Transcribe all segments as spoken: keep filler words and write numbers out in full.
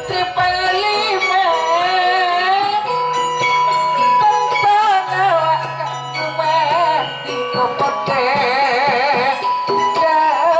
Sè panglima, tentara wa' kanyuwè diko pètè, dan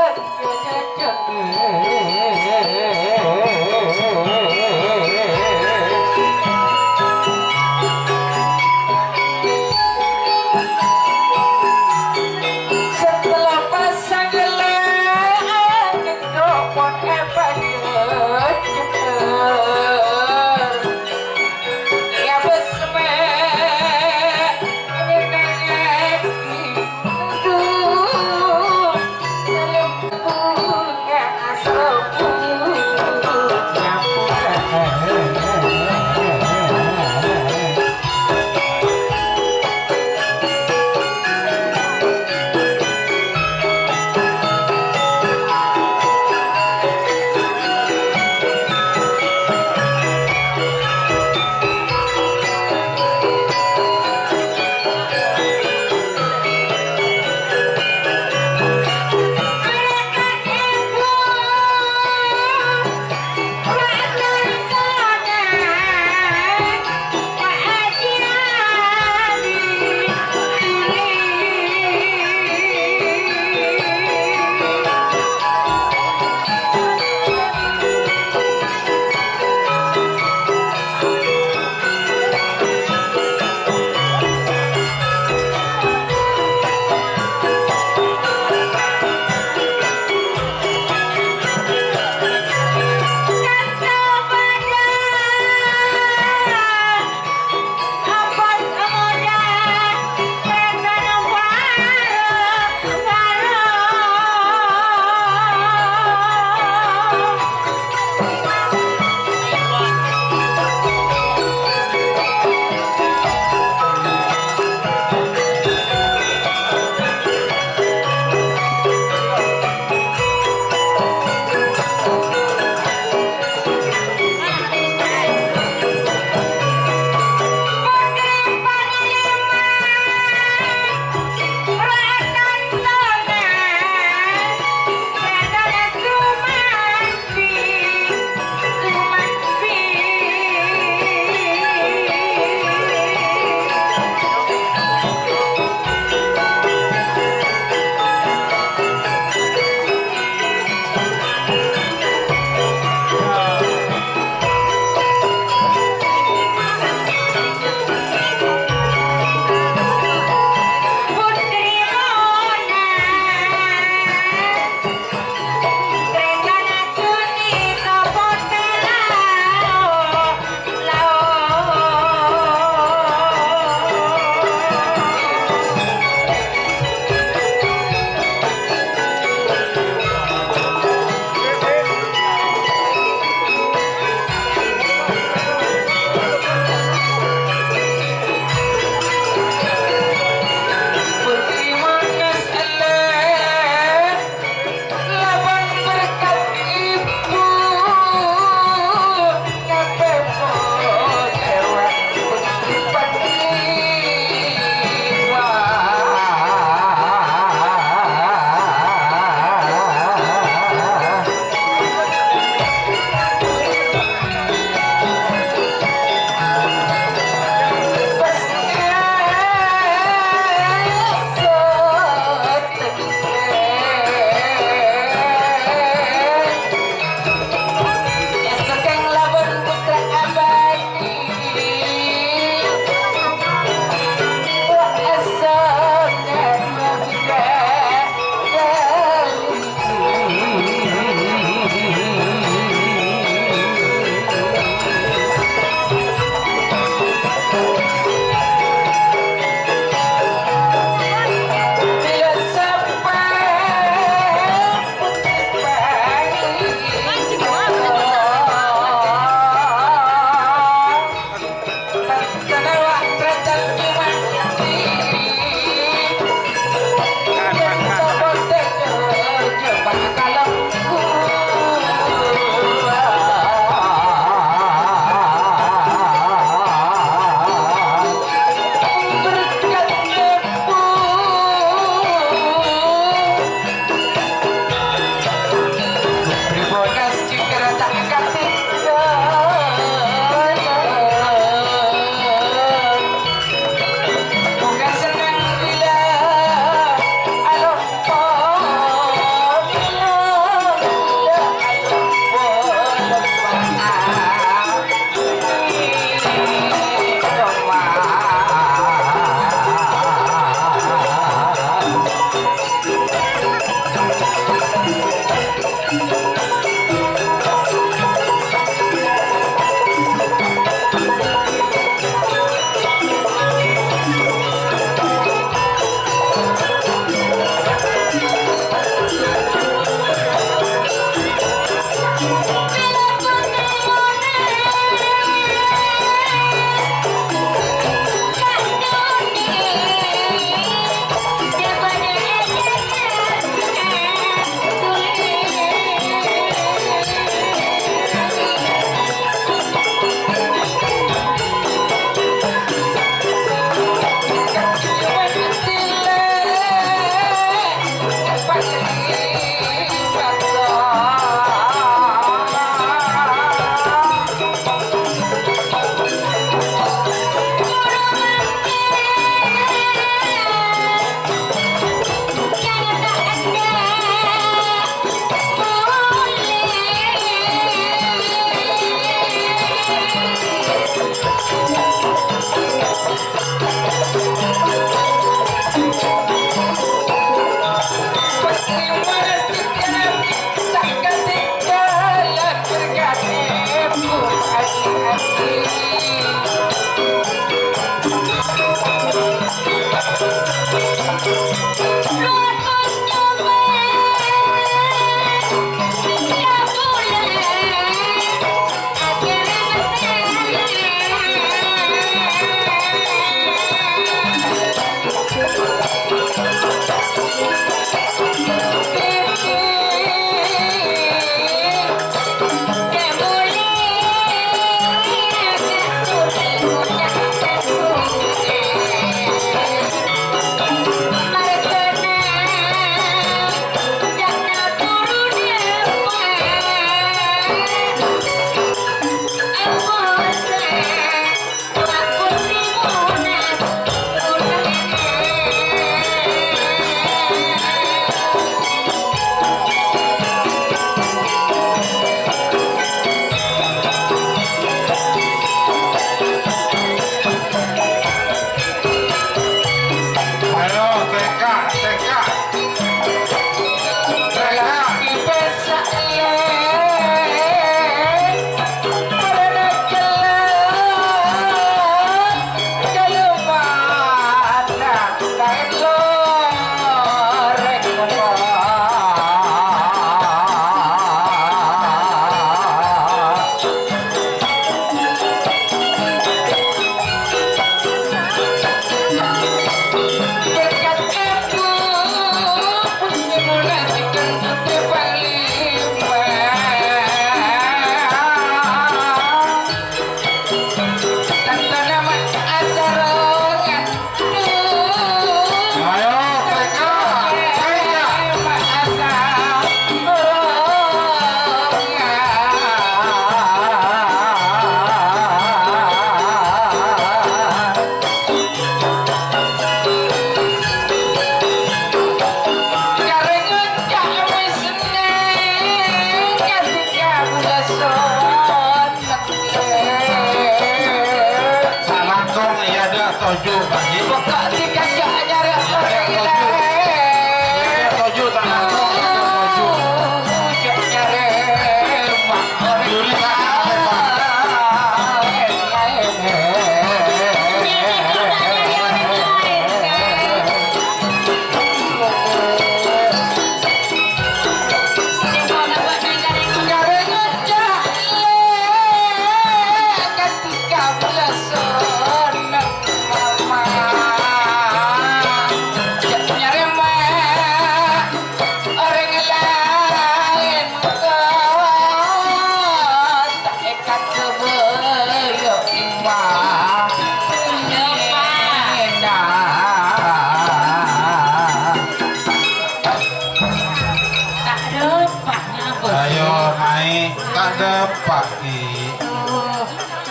Dâpa', ngapa, Ayo, Ki? Naè'. Ta' dâpa', Ki. Tuh,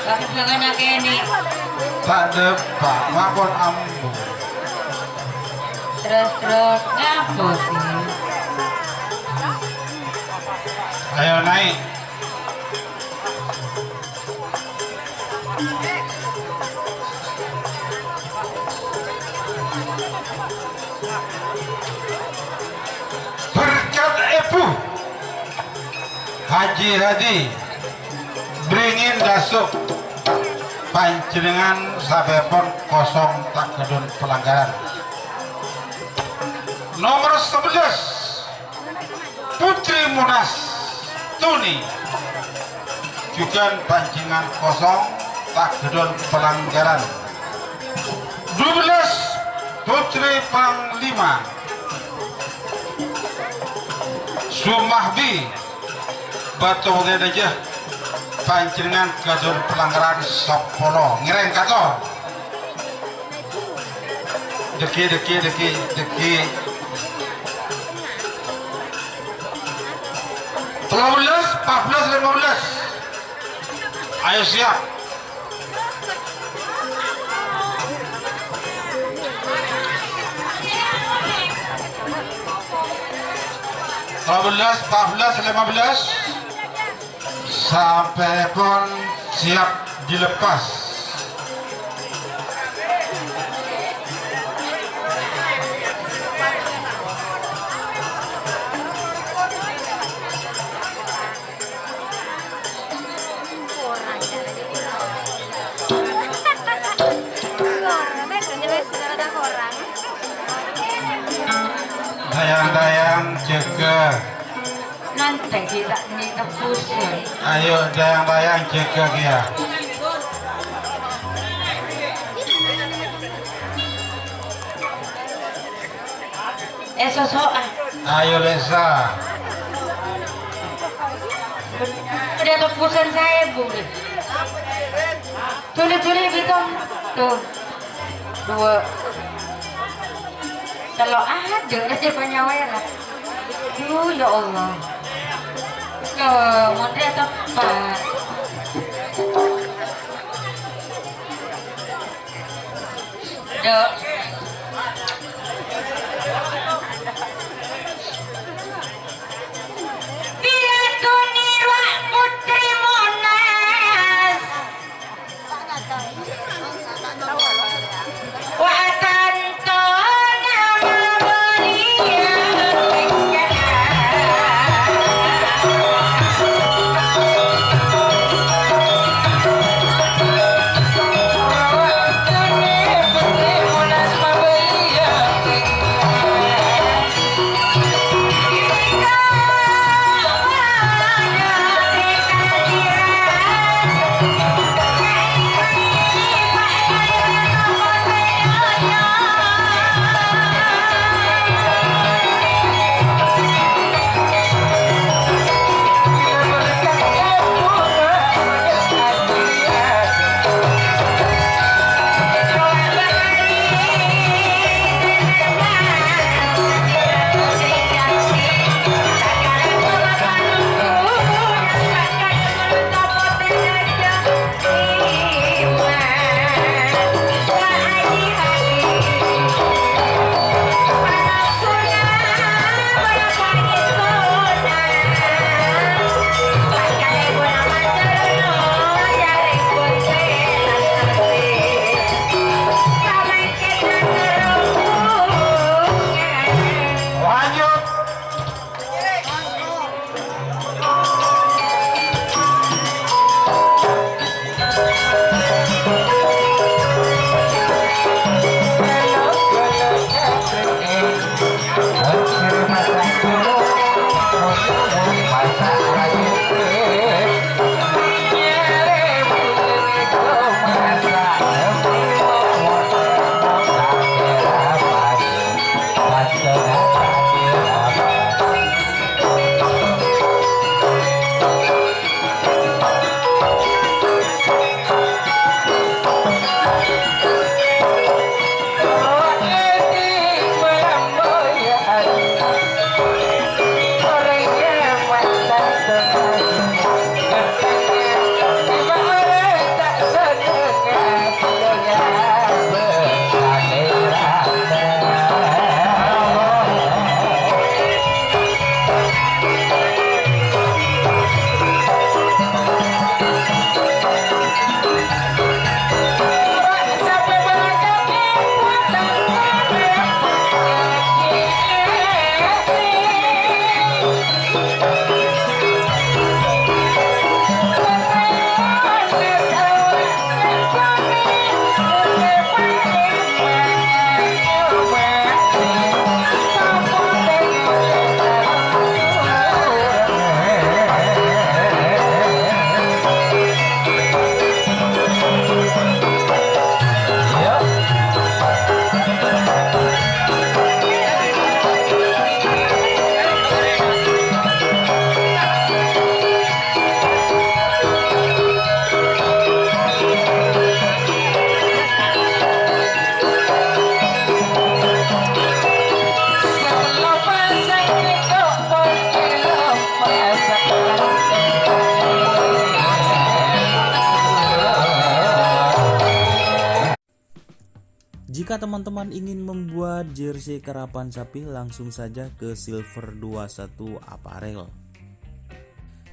bâdâ bângaèna kènè'. Ta' dâpa', mapon ambu. Terros, terros, ngapa, Ki? Ayo, naè'. Berkat Èbhu Haji Hadi, bringin daso', panjhennengngan sapèpon kosong ta' ghâdhun pelanggaran. Nomor sebelas. Putri Monas Tuni, jhughân panjhennengngan kosong, ta' ghâdhun pelanggaran. Dua belas, Putri Panglima Sumahbi, bâto bâgiyân rajâ, panjhennengngan ghâdhun pelanggaran sapolo. Ngèrèng kator. Dâgghi', dâgghi', dâgghi', dâgghi'. Tello bellâs, empat bellâs, lèma bellâs. Ayo, siap. Tello bellâs, empat bellâs, lèma bellâs. Sampèpon siap dilepas. Dayang-dayang, jâgâ. Nanti kita ini tebusan. Ayo, dayang-dayang, jâgâ kèya. Eh, sosokan. Ayo, Lesa. Udah tebusan saya, Bu. Tuli-tuli gitu. Tuh. Dua. Kalau ada aja panyawer. Duh, ya Allah. Tuh, model tepat. Dok. Piatu nirwa Putri Monas. Wa tanto nama mulia. Teman-teman ingin membuat jersey karapan sapi, langsung saja ke Silver dua satu Apparel.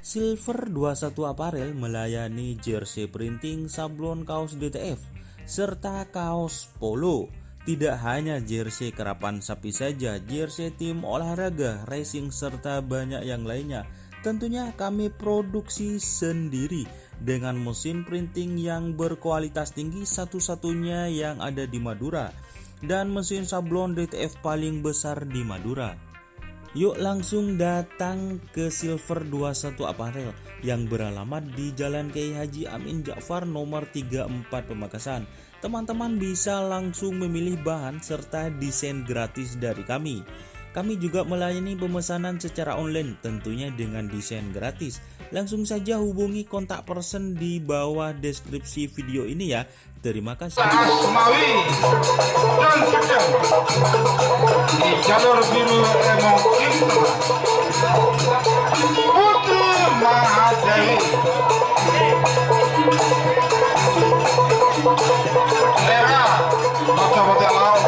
Silver dua satu Apparel melayani jersey printing, sablon kaos D T F, serta kaos polo. Tidak hanya jersey karapan sapi saja, jersey tim olahraga, racing, serta banyak yang lainnya. Tentunya kami produksi sendiri dengan mesin printing yang berkualitas tinggi, satu-satunya yang ada di Madura, dan mesin sablon D T F paling besar di Madura. Yuk langsung datang ke Silver dua satu Apparel yang beralamat di Jalan Kiai Haji Amin Ja'far nomor tiga empat Pamekasan. Teman-teman bisa langsung memilih bahan serta desain gratis dari kami. Kami juga melayani pemesanan secara online, tentunya dengan desain gratis. Langsung saja hubungi kontak person di bawah deskripsi video ini ya. Terima kasih. Asmawi dan Pedang di jalur biru Emo Kim Tengah. Putri Mahadewi. Lera, Kota Laut.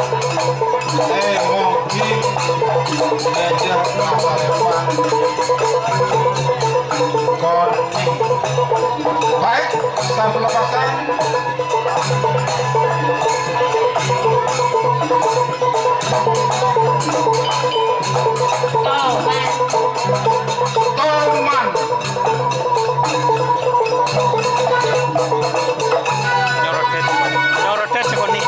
Emo Kim. Gajah Masa Depan. Kon. Baik, satu lepasan. Toman. Nyorodet, nyorodet sekoni.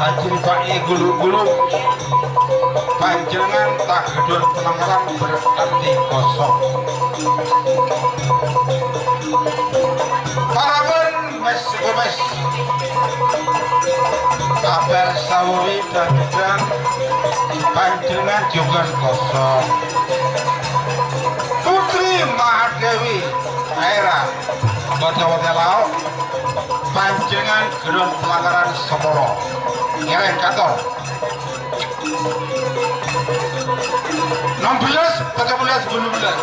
Ajri pa'i gulu-gulu, panjhennengngan ta' ghâdhuwân panangkaran berarti kosong. Paraban mes-gomes, Apel Sawi dan Gedang, panjhennengngan jhughân kosong. Putri Mahadewi, Aera, Bocah-bocah lao', panjhennengngan ghâdhuwân panangkaran sapolo. Ngèrèng kator. Enam belas, tujuh belas, dua belas.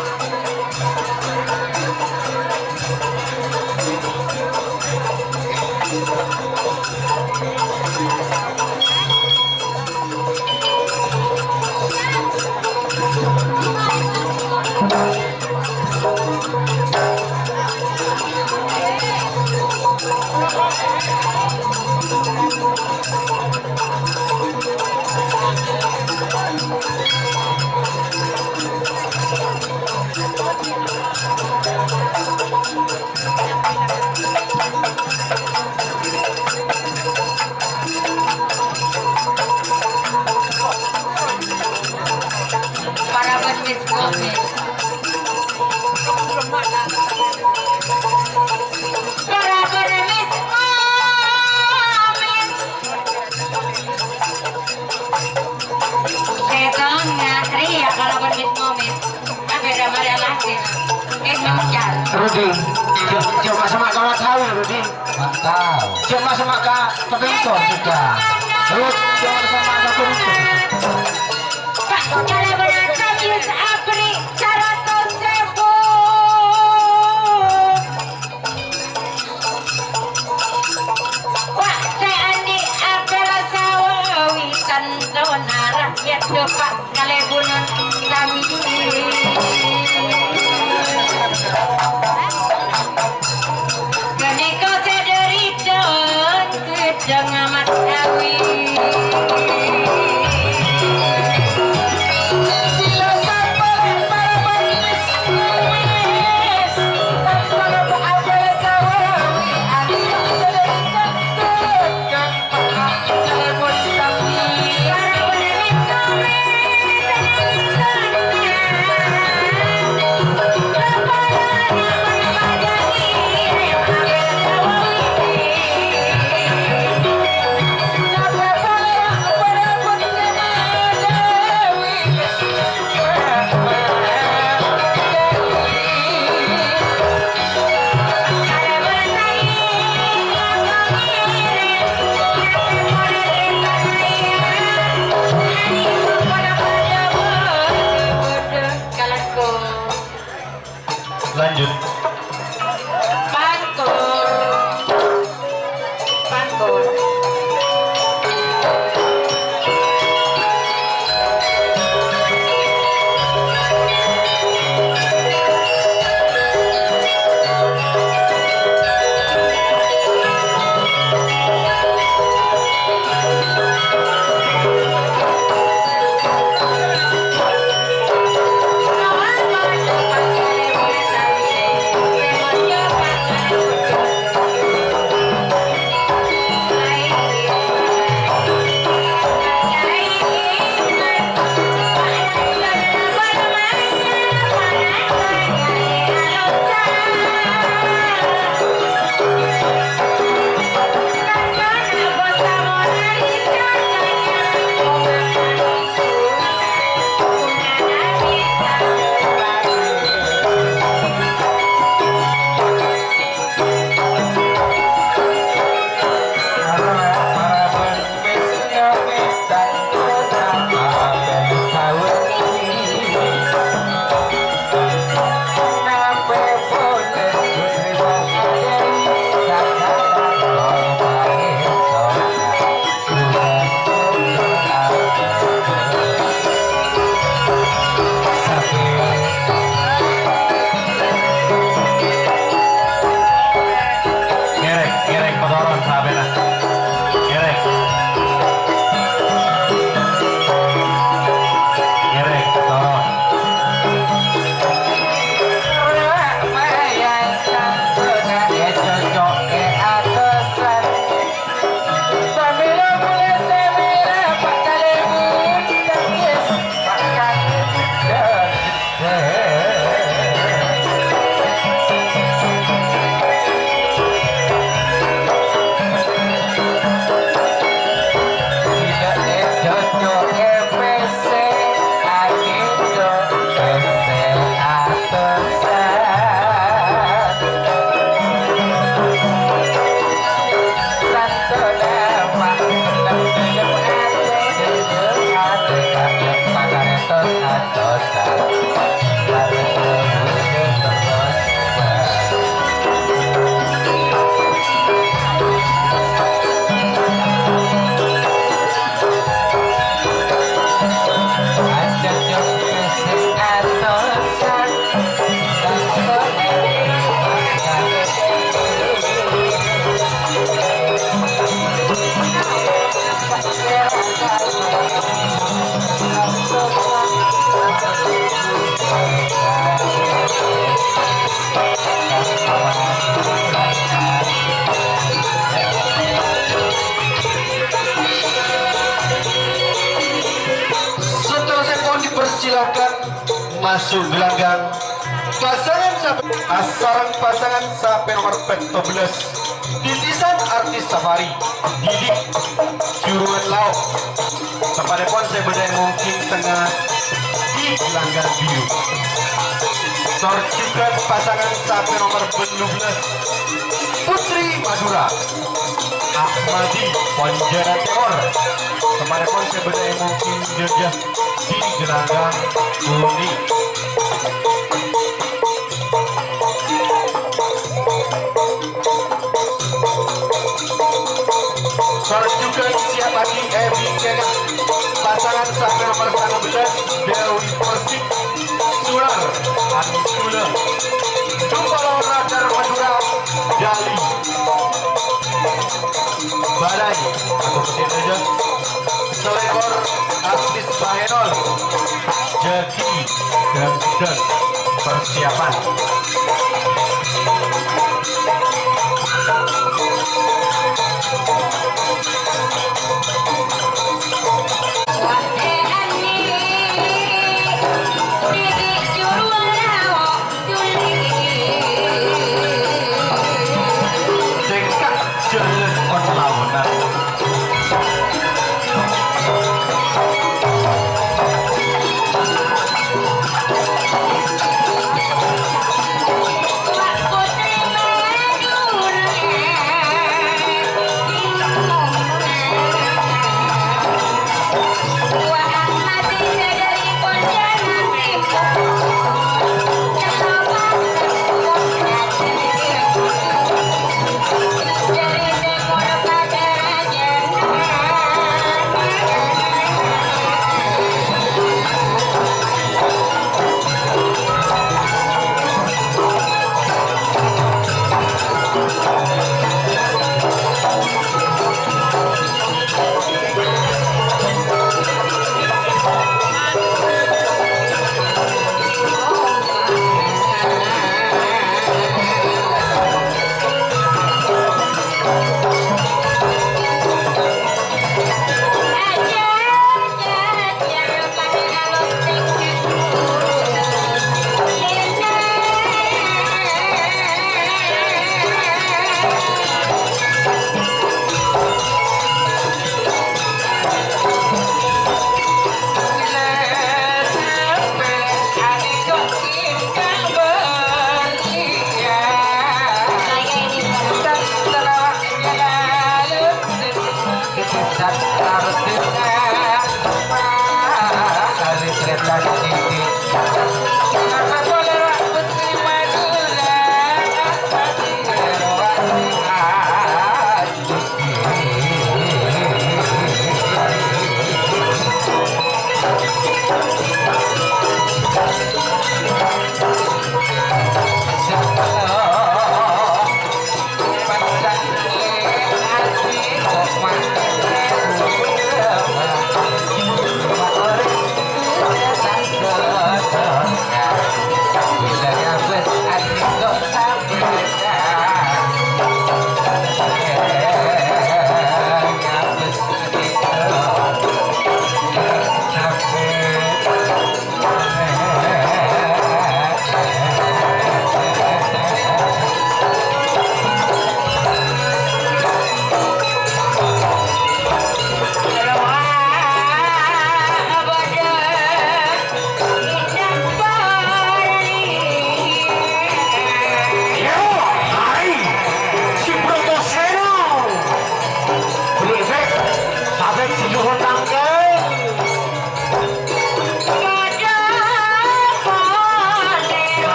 Paraban mes-gomes. Paraban mes-gomes. Sèttong ngantri ya, paraban mes-gomes. Apa ya, mari alase. Eh, mencar. Rudi, jhâ', jhâ' ma' sèma' ka Mas Hawi, Rudi. Mantap. Jhâ' ma' sèma' ka Peminto juga. Rud, jhâ' ma' sèma' ka Peminto. Pak, kalau benar serius, abri seratus ribu. Wa', sè andi' Apel Sawi, tantona rakyat Dhopa' Kalèbunan sami. Ghânèka sè dhâri dhân Gedang Amat Kawi. Lanjut. Pantun. Pantun. Ngèrèng, ngèrèng, patoron sabâna. Ngèrèng. Seterusnya dipersilakan masuk gelanggang pasangan sap-, asareng pasangan sapè nomer pètto bellâs. Titisan artis safari, Didi, Juruan Laok. Tempatèpon sè bâdâ è mongking tengnga di gelanggang biru. Tor jhughân pasangan sapè nomer bellâs bellâs, Putri Madura, Ahmadi, Ponjana Timur. Tempatèpon sè bâdâ è mongking jâjâ di gelanggang kuning. Tor jhughân siap lagi è bingkèngnga pasangan sapè nomer sangang bellâs, Dewi Persik, Sular, Anggula, Dumpalo Radar Madura, Dali, Balai, atau sekian saja. Selektor artis Bahenol, Jaki, dan, dan persiapan. Cengkak jalan on lawanan.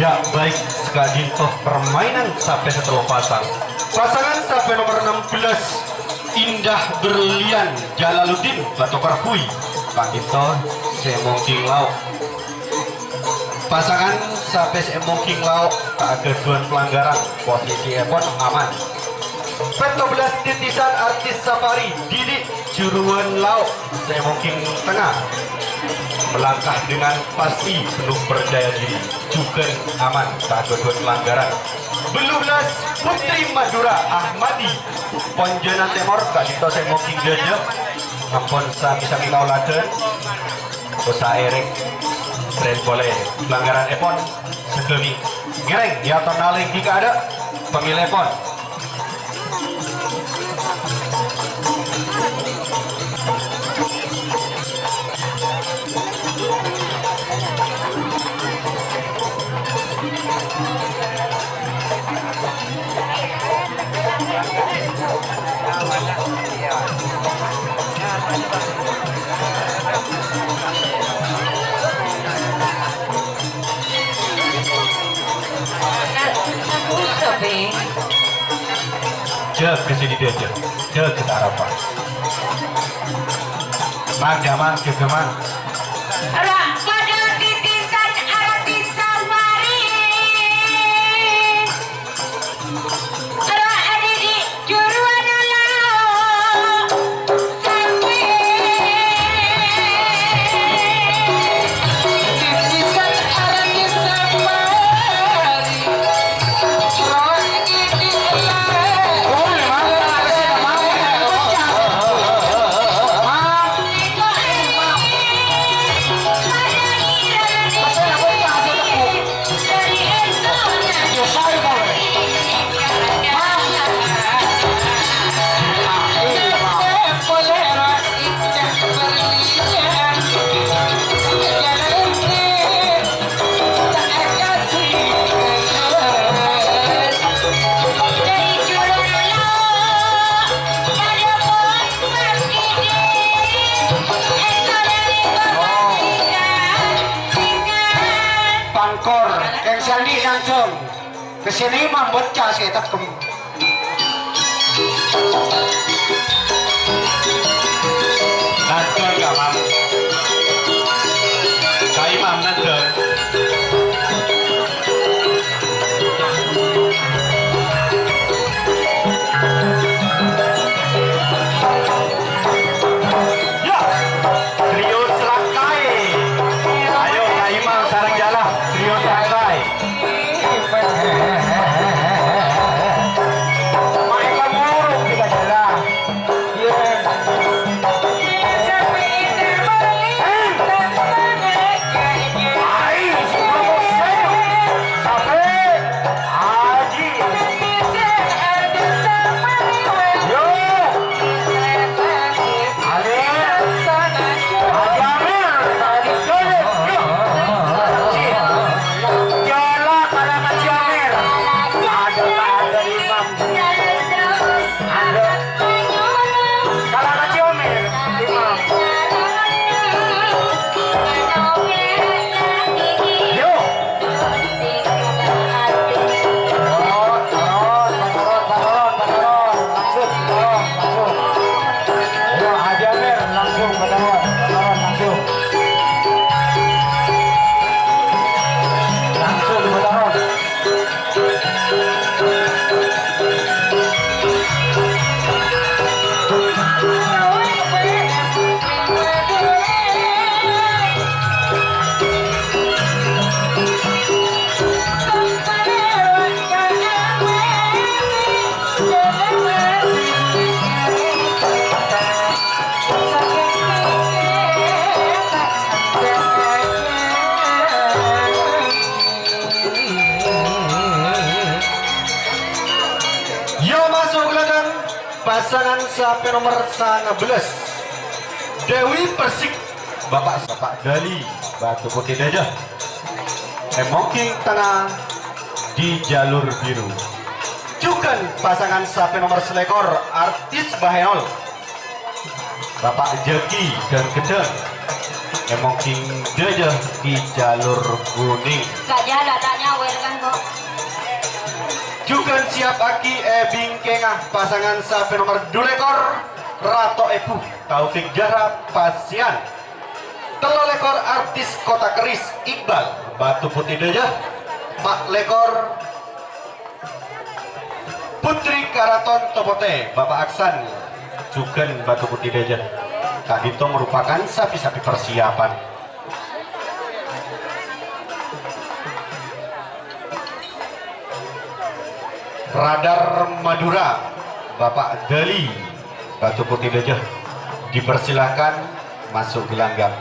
Ya, baik, saka'dinto permainan sampè sè tello pasang. Pasangan sampè nomer enam belas, Indah Berlian Jalaluddin Batu Perhui, ka'dinto sè mongking lao'. Pasangan sampè sè mongking lao' ta' aghâdhuwân pelanggaran, posisièpon aman. Pètto bellas titisan artis safari, Didi Juruan Lao' sè mongking tengnga. Melangkah dengan pasti, penuh percaya diri, jhughân aman, ta' aghâdhuwân pelanggaran. Bellu bellas Putri Madura Ahmadi, Ponjana Tèmor, ka'dinto sè mongking dâdâ. Ampon sami-sami kaulâdhân. Usaha èrèng, rèng polè pelanggaranèpon, saghâmè ngèrèng, yâ, ton nalèng ghi' kaadâ', pamèlèpon. Jâgâ sè dhi-, jâgâ, jâgâ tarapa. Mangga, mangga, mangga. Ra padâ titisan artis safari. Ra adhidhi juruan lao'. Pangkor, kèng sè andi' nangkong. Kesini mambut cas ya, tekem. Nandheng, Kak Mam. Kak Imam, nandheng. Ya, trio Selangkai. Ayo, Kak Imam, sareng jala. Trio Selangkai. Ayo, Haji Amir, langsung ke Taruan, ke Taruan langsung. Langsung ke Taruan. Yo, masuk ke belakang, pasangan sampè nomer sangabelas, Dewi Persik. Bapak, Bapak Dali, Batu Putih Dajah. È mongking tengnga di jalur biru. Jhughân pasangan sampè nomer salèkor, artis Bahenol. Bapak Jaki dan Gedang. Èmongking dâjâ di jalur kuning. Saja datanya welcome kok. Jhughân siap aghi è bingkèngnga pasangan sapè nomer dulèkor, Rato Ebu, Taufik Zahra, Pasian. Tello lèkor artis Kota Keris, Iqbal, Batu Putih dâjâ. Pa' lèkor, Putri Karaton Topotè, Bapak Aksan, jhughân Batu Putih dâjâ. Ka'dinto merupakan sapi-sapi persiapan. Radar Madura, Bapak Dali, Batu Putih dâjâ, dipersilakan masuk gelanggang.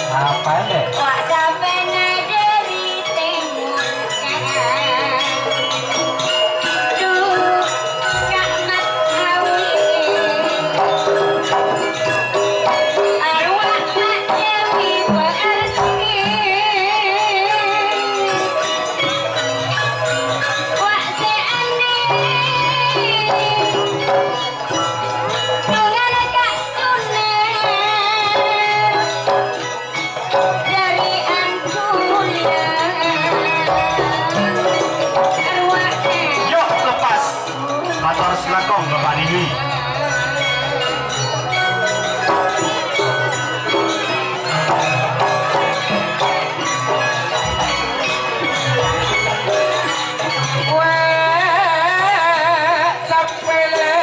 Apa, Nek? Yo, lepas. Mator selangkong, Bapak Dini. Wah, sampai le.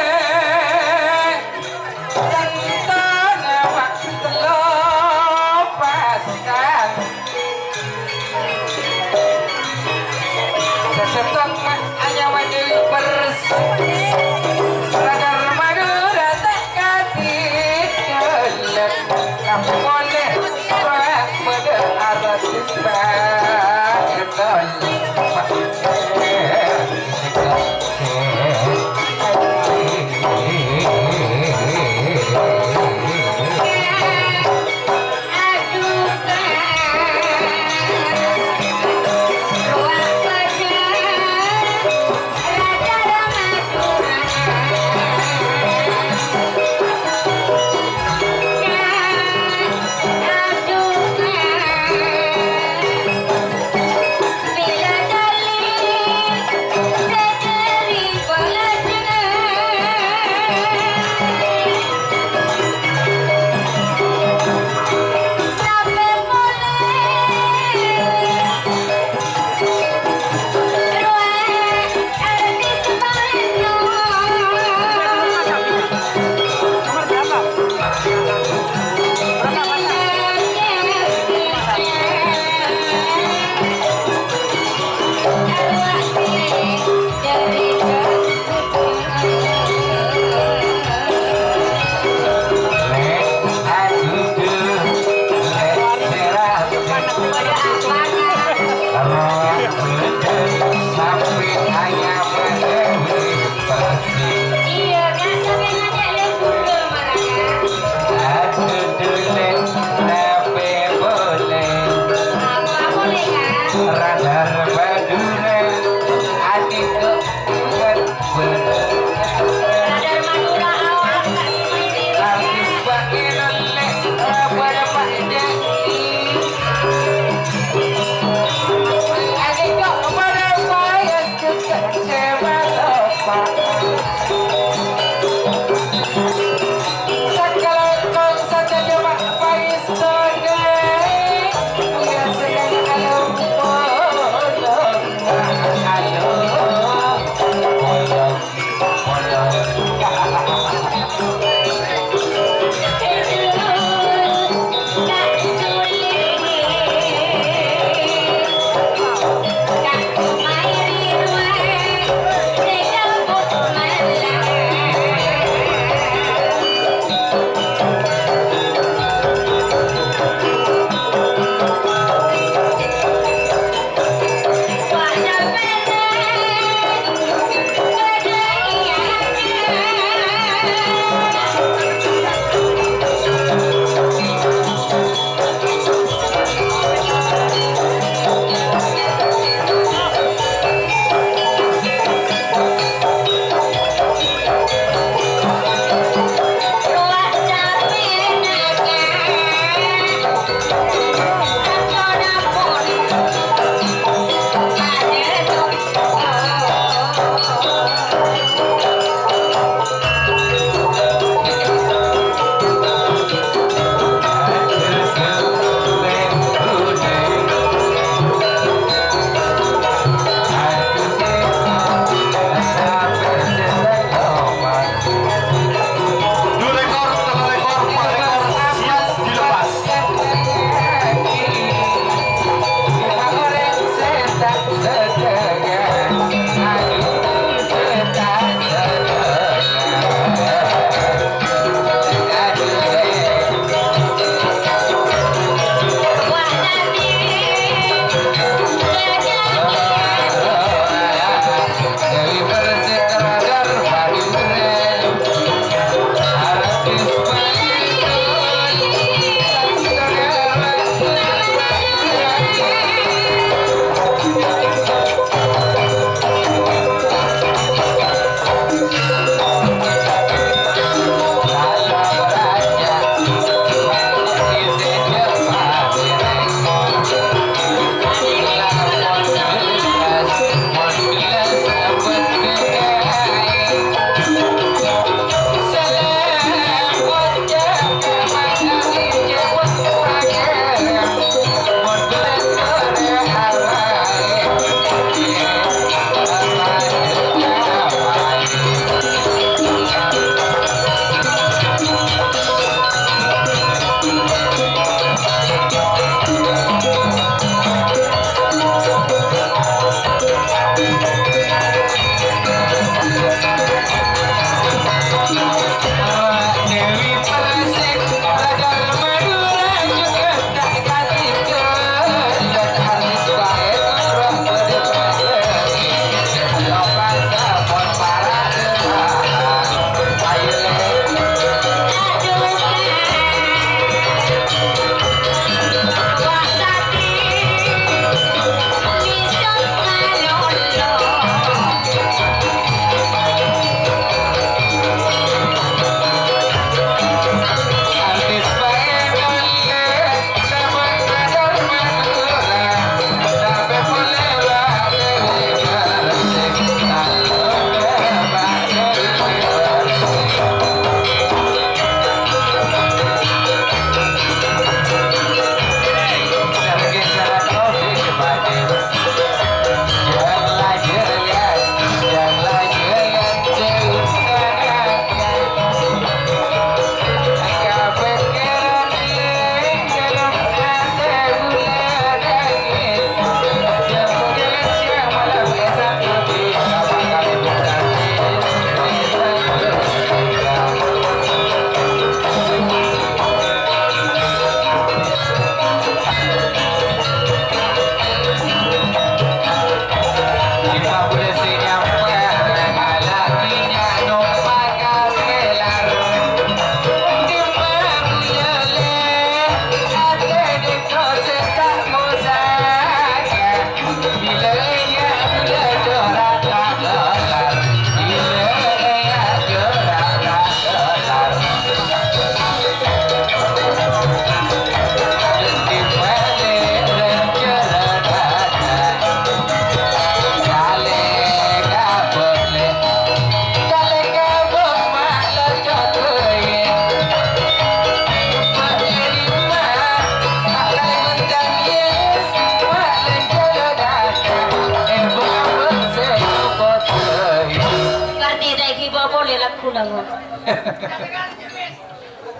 Tentara waktu lo pasang. Sesetok anyaman diri bersih. Radar Madura tak kasih jalan. Kamu boleh buat mode arah tiba. Betul. Iya, Kak, sampeyan ajak lihat mundur malah, Kak. Apa boleh, Kak? Radar Madura, adikku, bukan bener. Radar Madura, awak, Kak, semuanya, Kak. Artis Pak Eno, Nek, apa ada Pak Jaki? Adikku, pada Pak Jaki.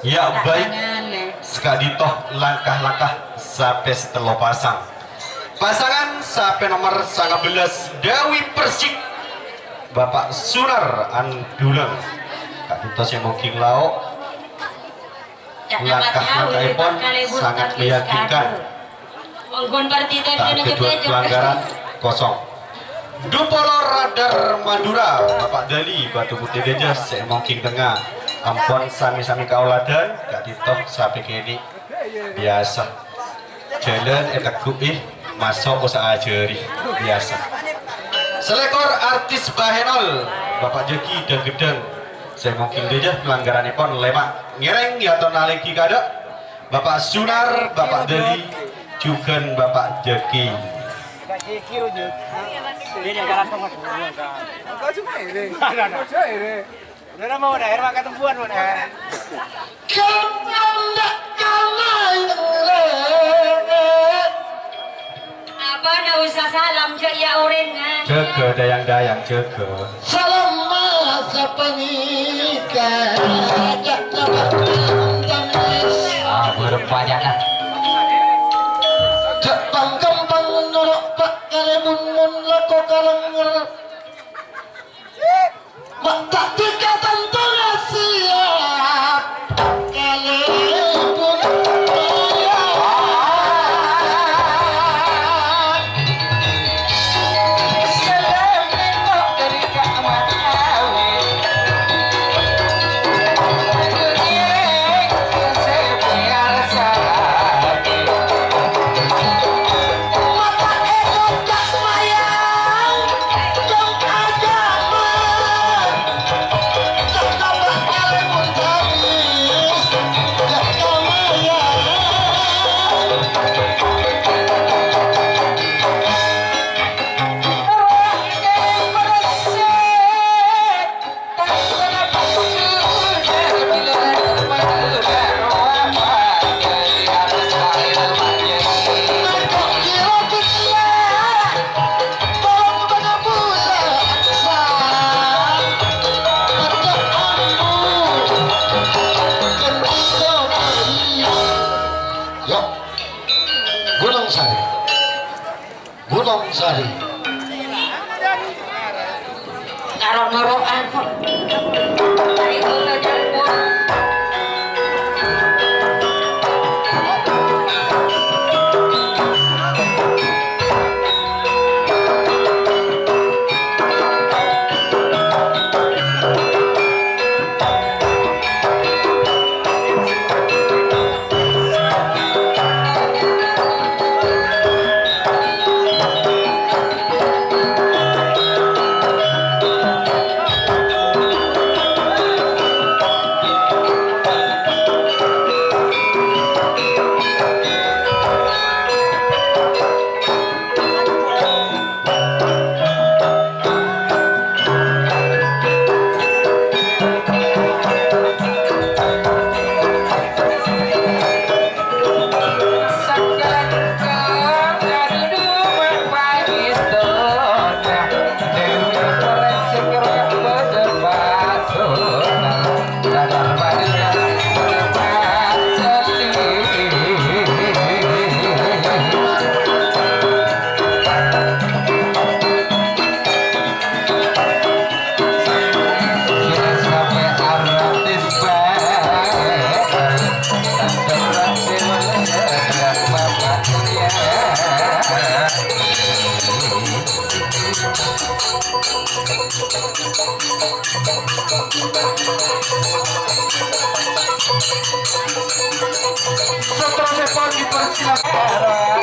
Ya, baik. Saka'dinto langkah-langkah sapè sè tello pasang. Pasangan sapè nomer sanga bellâs Dewi Persik, Bapak Sunar Anduleng. Ka'dinto sè mongking lao'. Langkah-langkahèpon sangat meyakinkan. Tadâ' pelanggaran, kosong. Dupolo Radar Madura, Bapak Dali, Batu Putih Gajah, sè mongking tengnga. Ampon sami-sami kaulâdhân, ka'dinto sapè kènè'. Biyasa. Jhâlân ètegghu'i, maso' usaha ajhâri. Biyasa. Salèkor artis Bahenol, Bapak Jaki Danggeddhâng. Sè mongking gajah pelanggaranèpon lèma'. Ngèrèng èyator nalènggi ka'dâ'. Bapak Sunar, Bapak Dali, jhughân Bapak Jaki. Udah, udah, mau udah, air makan tempuan, mau udah. Apa ndak usah salam, jhâ' iyâ orèng, ah. Jâgâ, dayang-dayang, jâgâ. Salam sapanèka, jhâ' kabâ' Ah, berpajanan. Jhâ' pang-ghâmpang noro' Pa' Kalèmun, mon lako kalènger. Ma' ta' dhika tanto la siyap. Kalèmun. Yo, Gunung Sari. Gunung Sari. Karo noro'an. Seterusnya dipersilakan.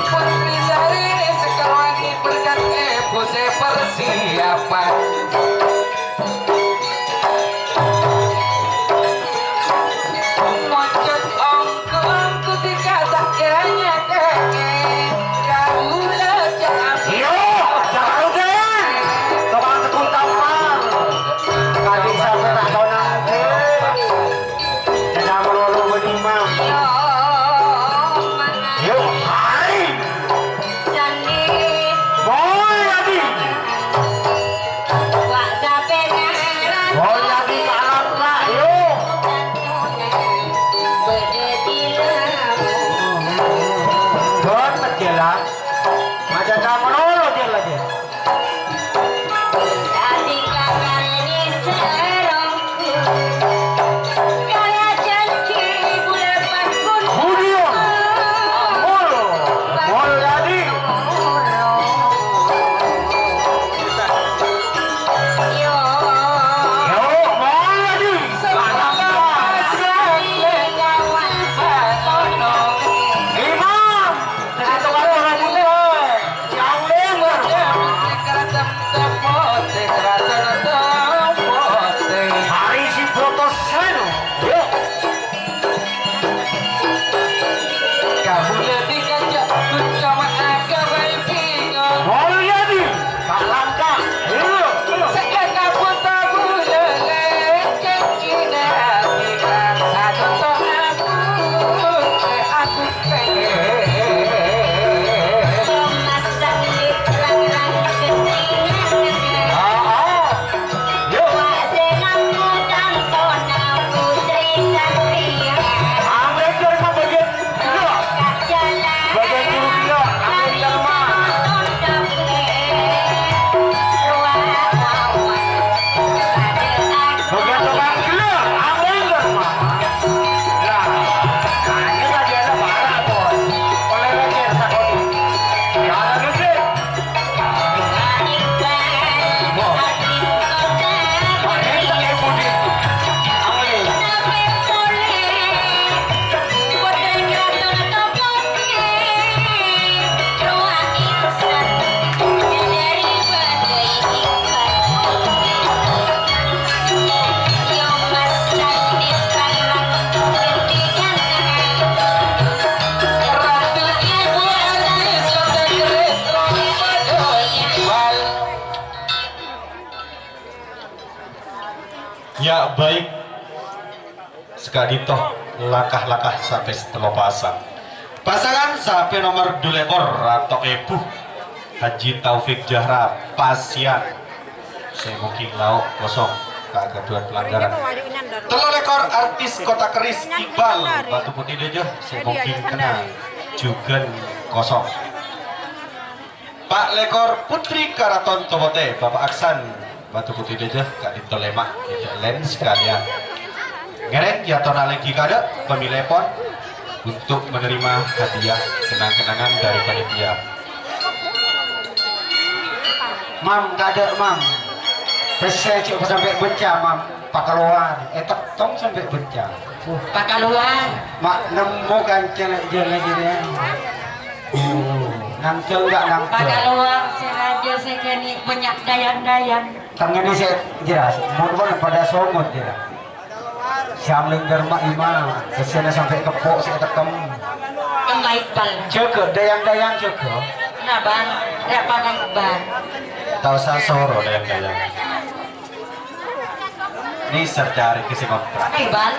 Putri Sari sekarang ini berkat ibu saya persiapan. Mojok ongko-ongko dikata kanya kake. Kaula cakap. Iyo, cakap rugi. Tukang tekun tampar. Tadi sampai tak tahu nanti. Jangan melulu berdimam. Yuk, hai. Mulyadi. Mulyadi Kalapa, yuk. Buat jalan. Aja kamu lolo jalan. Mulyadi. Yo, Mulyadi. Imam. Hari si Broto Seno. Yo. Kaula dikajak Gus Camat agabay bingung. Mulyadi, Pak Langka. Yo. Saka kabun tabu lele, kekine hati, satu to aku, aku. Bukan tukang gelap, abang gelap. Lah, hanya tadi ada marah, Bos. Oleh lagi, sakoni. Jalan, Gus. Ya, baik. Saka'dinto langkah-langkah sampè satello pasang. Pasangan sampè nomer dulekor, rato èbu, Haji Taufik Jahra, pasian. Sè mungkin lao' kosong, kagaduhan pelanggaran. Tello lekor artis Kota Keris, Iqbal, Batu Putih Dejeh, sè mungkin kena jugan kosong. Pa' lekor Putri Karaton Towote, Bapak Aksan, Batu Putih Dejeh, Kak Dito Lemak, Dejeh Len sekalian. Ngereng, ya, tona lagi kada, pemilepon untuk menerima hadiah kenang-kenangan dari panitia. Mam, kada, Mam. Pèssè cè' sampè' bânca, Mam. Pakalowar, ètettong sampè' bânca. Uh, pakalowar. Ma' nemmo kancana jârèya. Uh, nangkèl enggak nangkèl? Pakalowar sè rajâ sè kènè' bânnya' dayang-dayang. Tanganna sè jelas, mon-mon padâ songot jârèya. Sè alèngghâr ma' imam, sèsèna sampè' keppo' sè ètekkem. Kemma Iqbal. Jâgâ, dayang-dayang jâgâ. Nah, Bang, ya, Bang Iqbal. Tao sasoro dayang-dayang. Nèser carè kè sè ngontrak. Iqbal.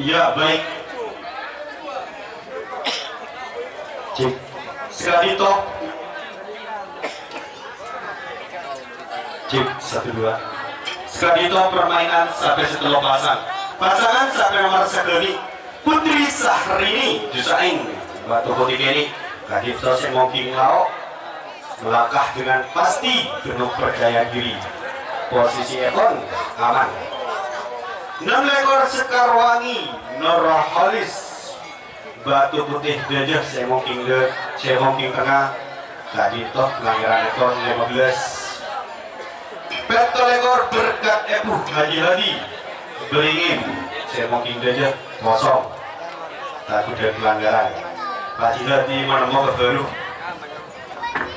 Ya, baik. Cek. Sekadinto. Cek, satu, dua. Sekadinto permainan sampè sè tello pasang. Pasangan sampè nomer sakalè. Putri Syahrini, Jusain, Batu Putih kènè', kadhi sè mongkèng lao', melangkah dengan pasti penuh percaya diri. Posisièpon aman. Ennem lèkor Sekar Wangi, Nurholis, Batu Putih dâjâ sè mongkèng dâ-, sè mongkèng tengnga, kadhi pelanggaran èpon lèma bellâs. Pètto lèkor Berkat Ebu Haji Hadi, Beringin, sè mongkèng dâjâ kosong. Taghudhâ pelanggaran. Pak Haji Hadi manemmo ka bhâru.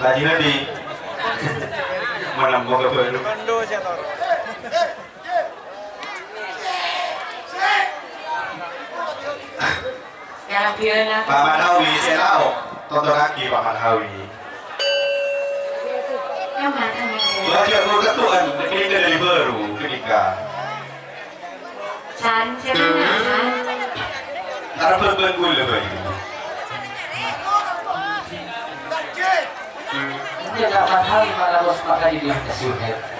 Pak Haji Hadi manemmo ka bhâru. Paman Hawi sè tao, tontonaghi Paman Hawi. Wajah ketuaan, ketika dari baru, ketika. Can, can, can. Arep bân-bân kaulâ, Pak. Enjâ' ta' padhâ, Pak, terros maka di dia.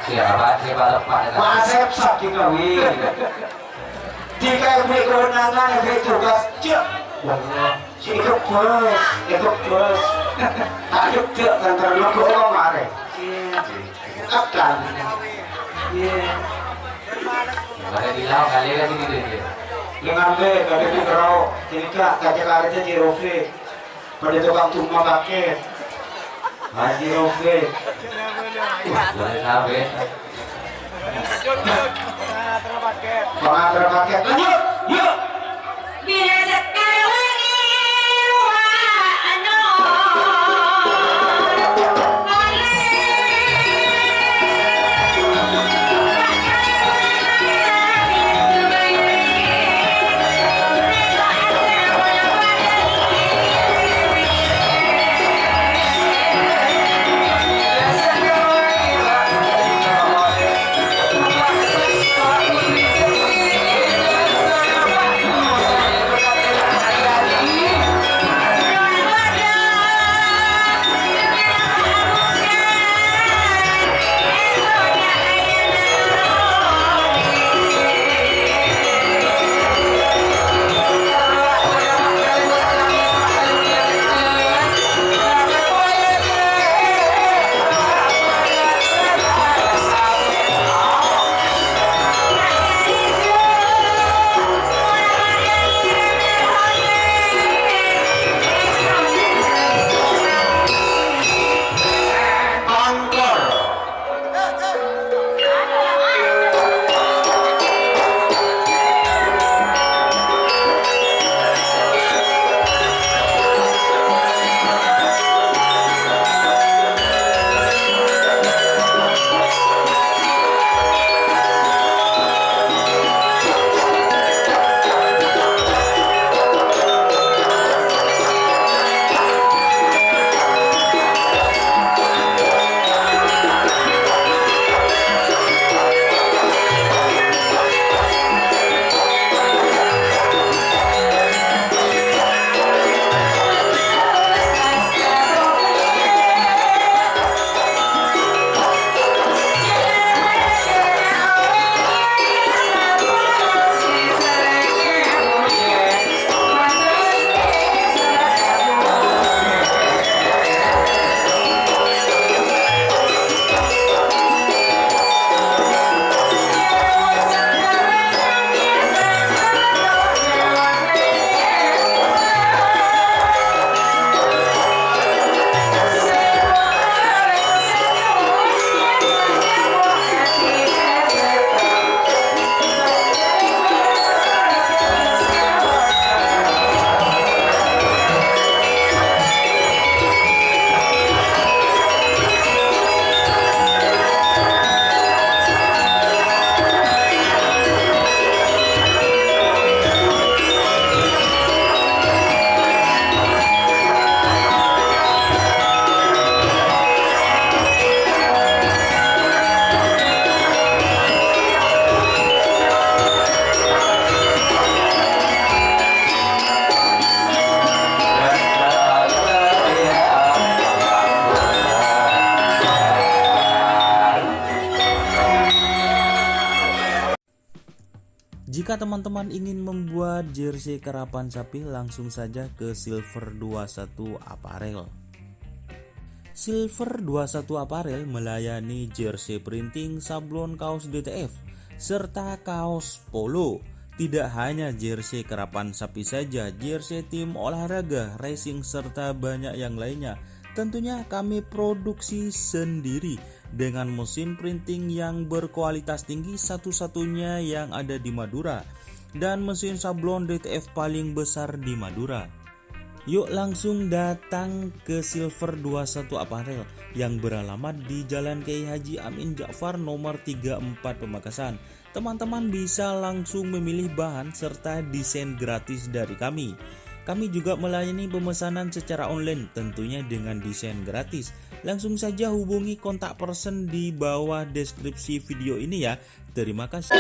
Siapa sih, Pak, Pak? Wasep sakit, Pak, wi. Di kayak beli kewenangan, beli tugas, cek. Wah, si itu bos, itu bos. Ayo, cek, kan terlalu kok marah. Tekan. Iya. Pada bilang kali lagi gitu, gitu. Yang ngambil, kadang di kerau. Jadi, Kak, kaca karetnya di Rofi. Pada tukang cuma pakai. Haji Rofi. Boleh tahu ya. Pengantar paket. Lanjut. Yuk. Bila Sekar Wangi wa ano. Jika teman-teman ingin membuat jersey karapan sapi, langsung saja ke Silver dua satu Apparel. Silver dua satu Apparel melayani jersey printing, sablon kaos D T F, serta kaos polo. Tidak hanya jersey karapan sapi saja, jersey tim olahraga, racing, serta banyak yang lainnya. Tentunya kami produksi sendiri dengan mesin printing yang berkualitas tinggi, satu-satunya yang ada di Madura, dan mesin sablon D T F paling besar di Madura. Yuk langsung datang ke Silver dua satu Apparel yang beralamat di Jalan Kiai Haji Amin Ja'far nomor tiga empat Pamekasan. Teman-teman bisa langsung memilih bahan serta desain gratis dari kami. Kami juga melayani pemesanan secara online, tentunya dengan desain gratis. Langsung saja hubungi kontak person di bawah deskripsi video ini ya. Terima kasih.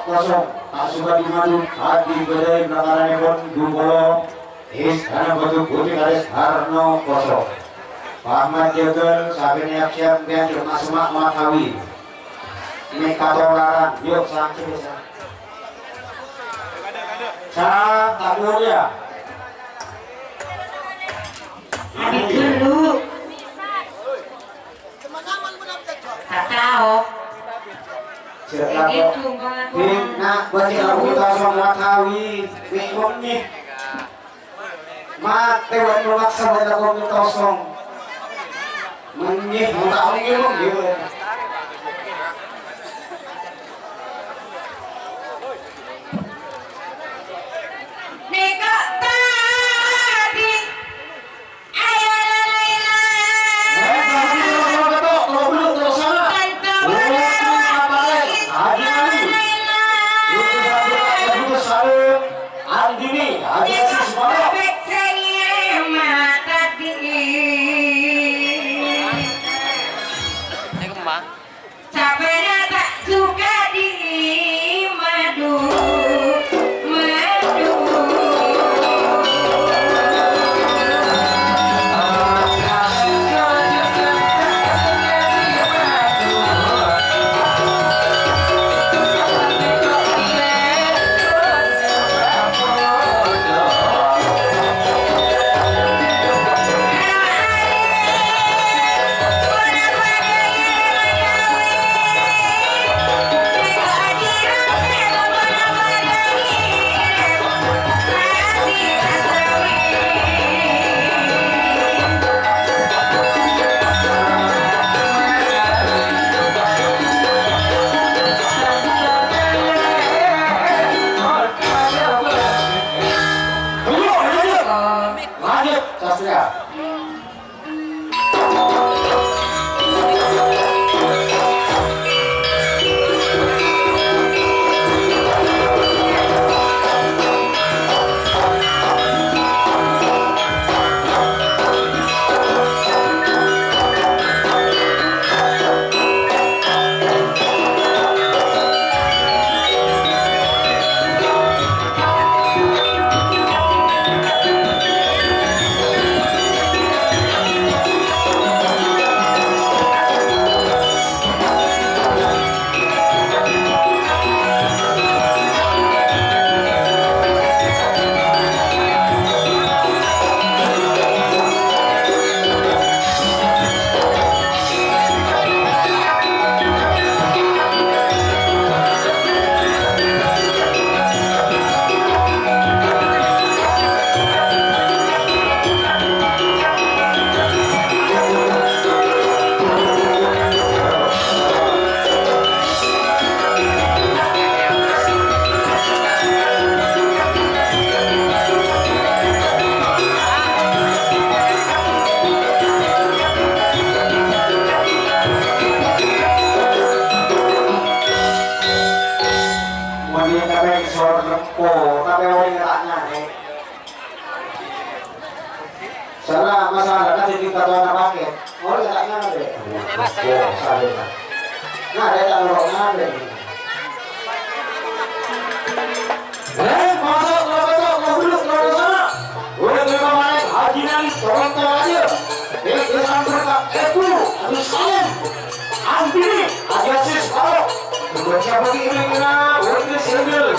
Kosong, ta' suka dimadu, adi badai bakaranipun dupolo, Istana Batu Putih Karis Arno kosong. Ahmad Jagal, sampèyan siap-siap, biar cuma semak matawi. Ini katolaran, yuk, santai, sa. Sa, tak mulia. Habis dulu. Tak tahu. Siap, Pak. Di, nak, baca lagu kosong matawi. Ini, ini. Matè bân maksa bân lagu kosong. Mèngghi, mata mèngghi, mèngghi. Nèka tadi. Ayo, la, la, la. Eh, tadi lo, lo, lo, lo, lo, lo, sana. Tante. Oh, apa, eh? Adi, Adi. Itu satu, itu satu. Andini, Adi Aziz, mano? Assalamualaikum, Ma. Sabâna ta' suka dimadu, madu. Lanjut, sastra. Mon èyèn ka bengkel sor lempo, tapè orèng ta' ngarè. Sala masalana sè dikatowana pakè. Orèng ta' ngarè. Oh, salèna. Ngarè ta' loro ngarè. Eh, masuk, masuk, masuk, masuk, masuk, masuk. Udah terima main, Haji Nani, tolong, tolong aja. Eh, dia sampai ke Ebu, Abu Salim. Andini, Abu Aziz, Faruk. Kedua siapa ini, Nina? Udah single.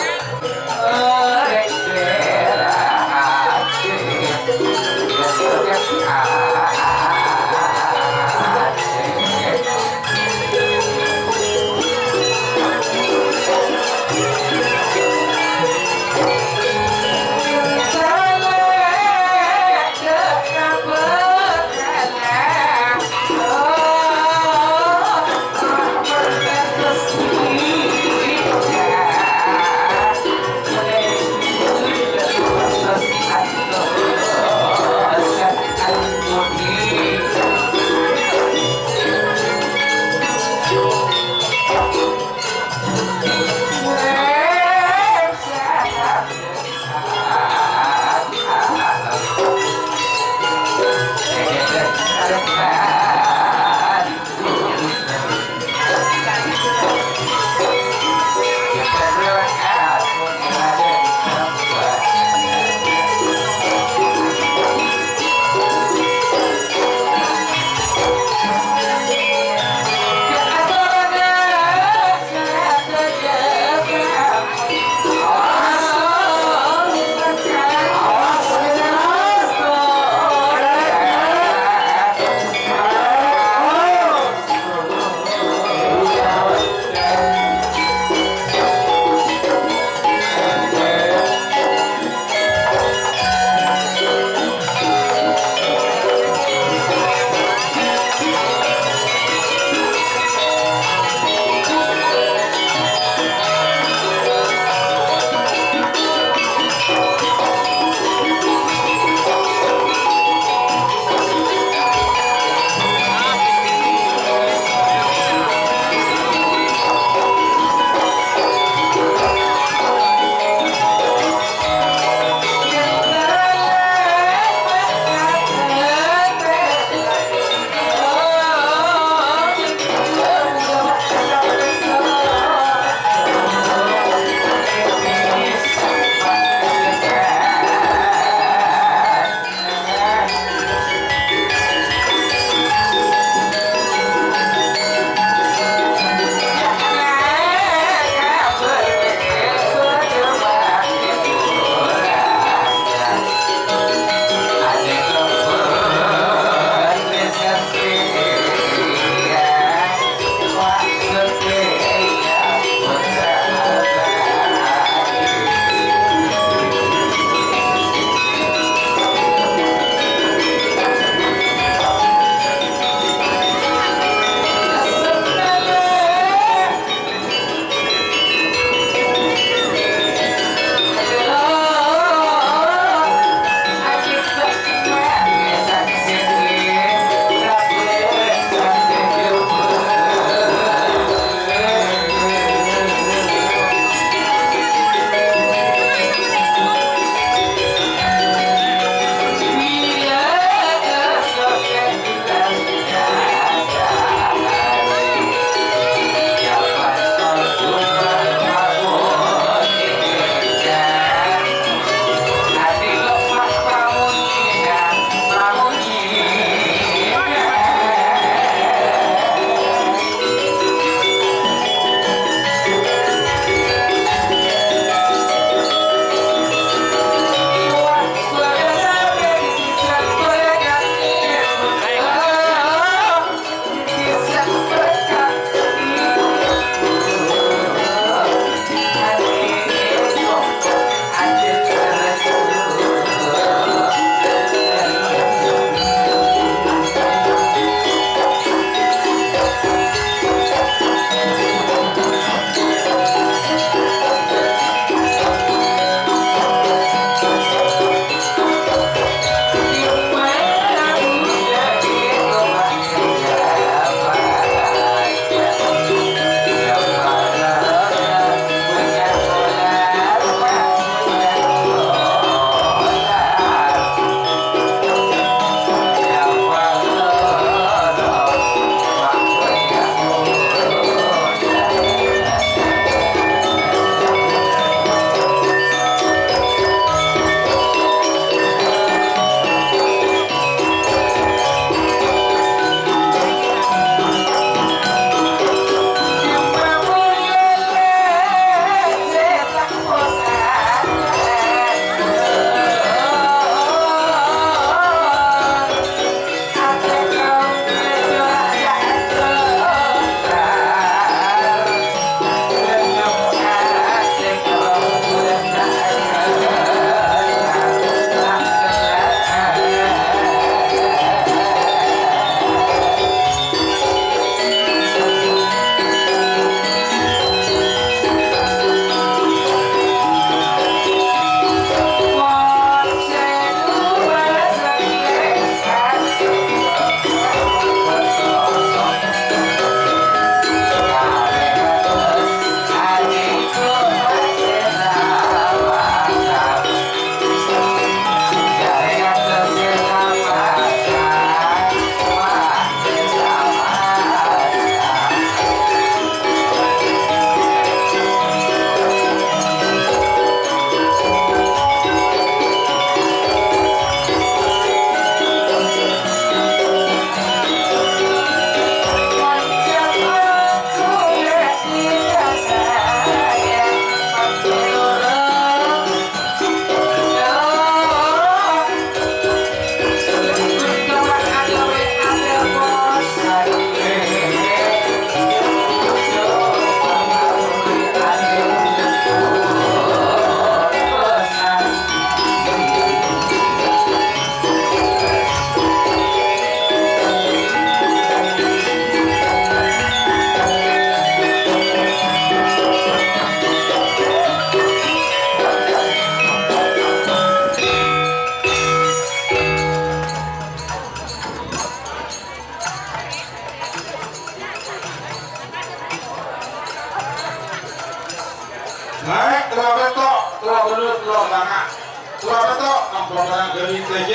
Naik, tello pètto', tello bâllu', tello sanga'. Tello pètto', ampon menang dari T J.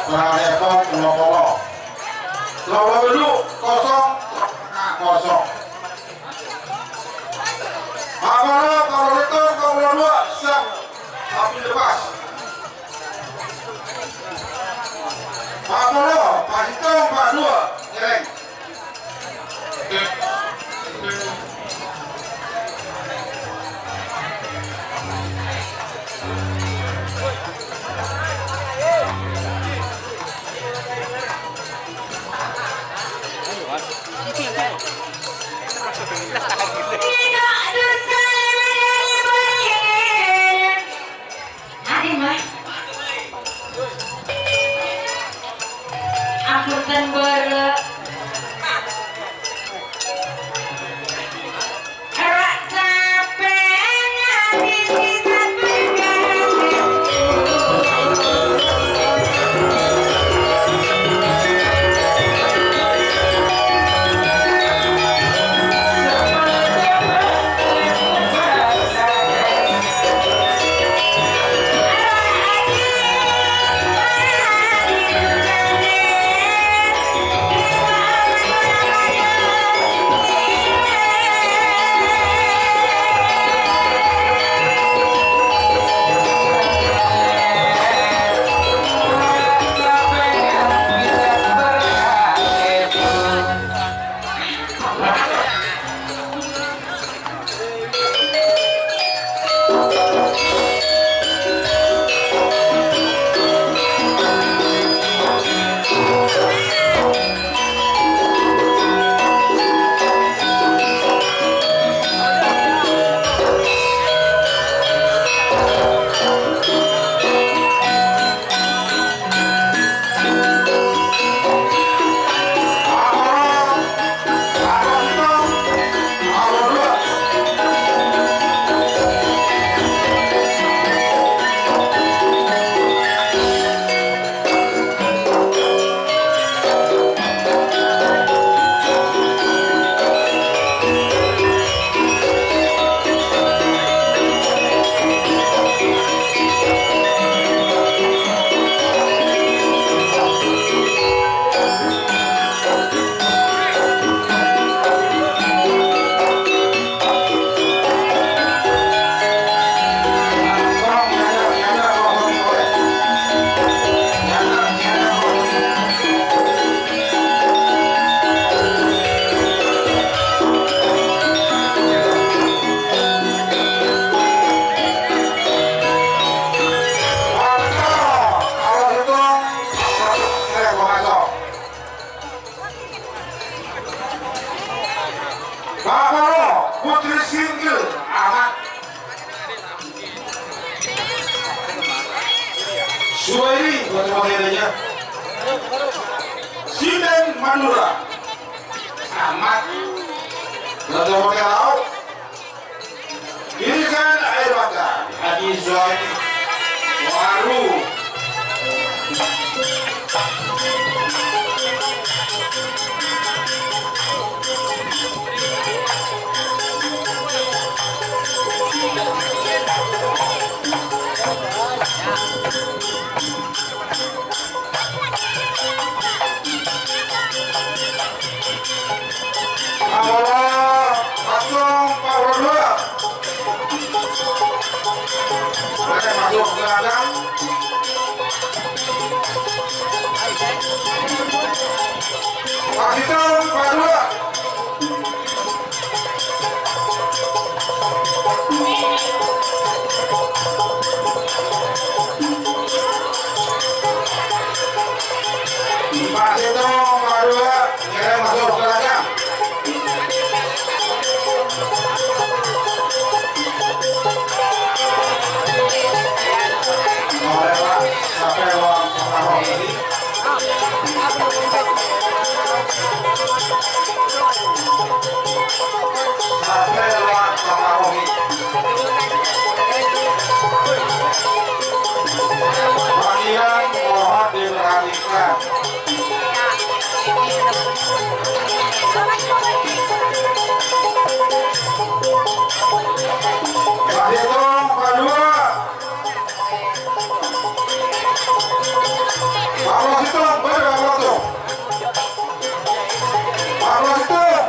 Perhatikan, tello polo. Tello bâllu', kosong, tello sanga', kosong. Apolo, Pak Rektor, Pak Dua, siap. Api lepas. Pak Polo, Pak Sito, Pak Dua, ngereng. Ayo, Mas. Adi, Mas. Apunten, Boro. Ra capè ngabis kitab. Baparo Putri Singgil Ahmad. Suwairi, buat teman-temannya. Sinden Madura. Ahmad. Buat teman-teman. Irisan air mata, Haji Zuhair. Waru. Amola, langsung, Pak Ronda. Boleh masuk ke dalam. Pak Hitam, Pak Dua. Pak Seto, Pak Dua, ngerem masuk ke belakang. Boleh, Pak, sampai ruang pertama ini. Bagian mohon diperhatikan. Sèttong, kaduwâ'. Pablo sèttong, bâdâ pablo sèttong. Pablo sèttong.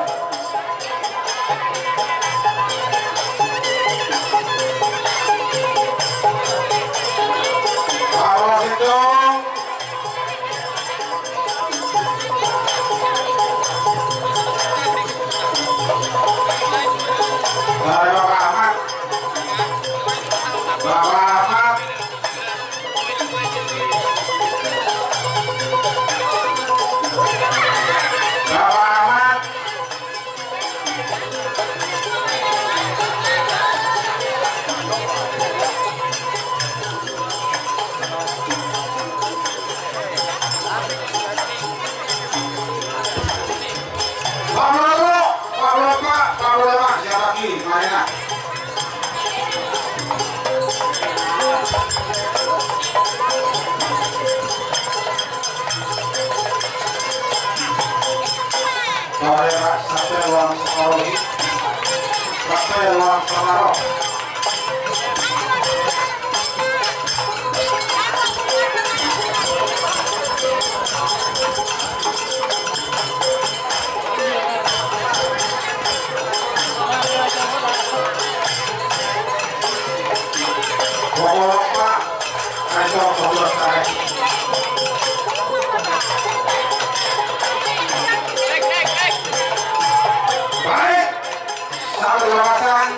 Pablo sèttong. Bapak Ahmad. Bapak Ahmad. Bapak Ahmad. Pablo, Pablo, Pak, Pablo, Pak, siapa lagi? Maena. Torè, Pak, sampè' lowang saparo, Pak. Sampè' lowang saparo. Pokok, Pak. Ayo, pokok, Pak. Baik. Satu lawasan.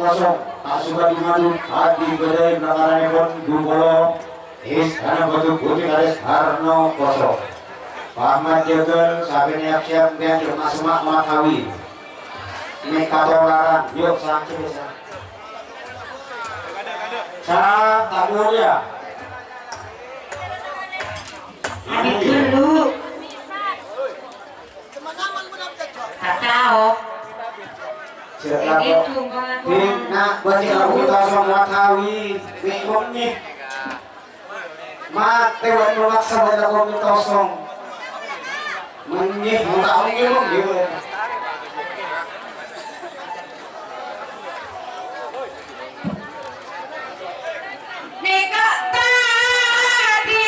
Kosong, ta' sokadi madu, adi bâdâi lakaranèpon dhu polo, Istana Batu Putih Kades Harno kosong. Muhammad Jagal, sampèyan siap-siap, sampèyan coma semak matawi. Mè' katolaran, yuk, sangkè, sa-, sa-, ta' mulya. Habis dulu. Tak tahu. Sila Ini lako. Tunggu. Di nak baca lagu kosong matawi. Di wengi. Mate wa' maksa baca lagu kosong. Wengi, mau tak wengi, wengi. Neka tadi.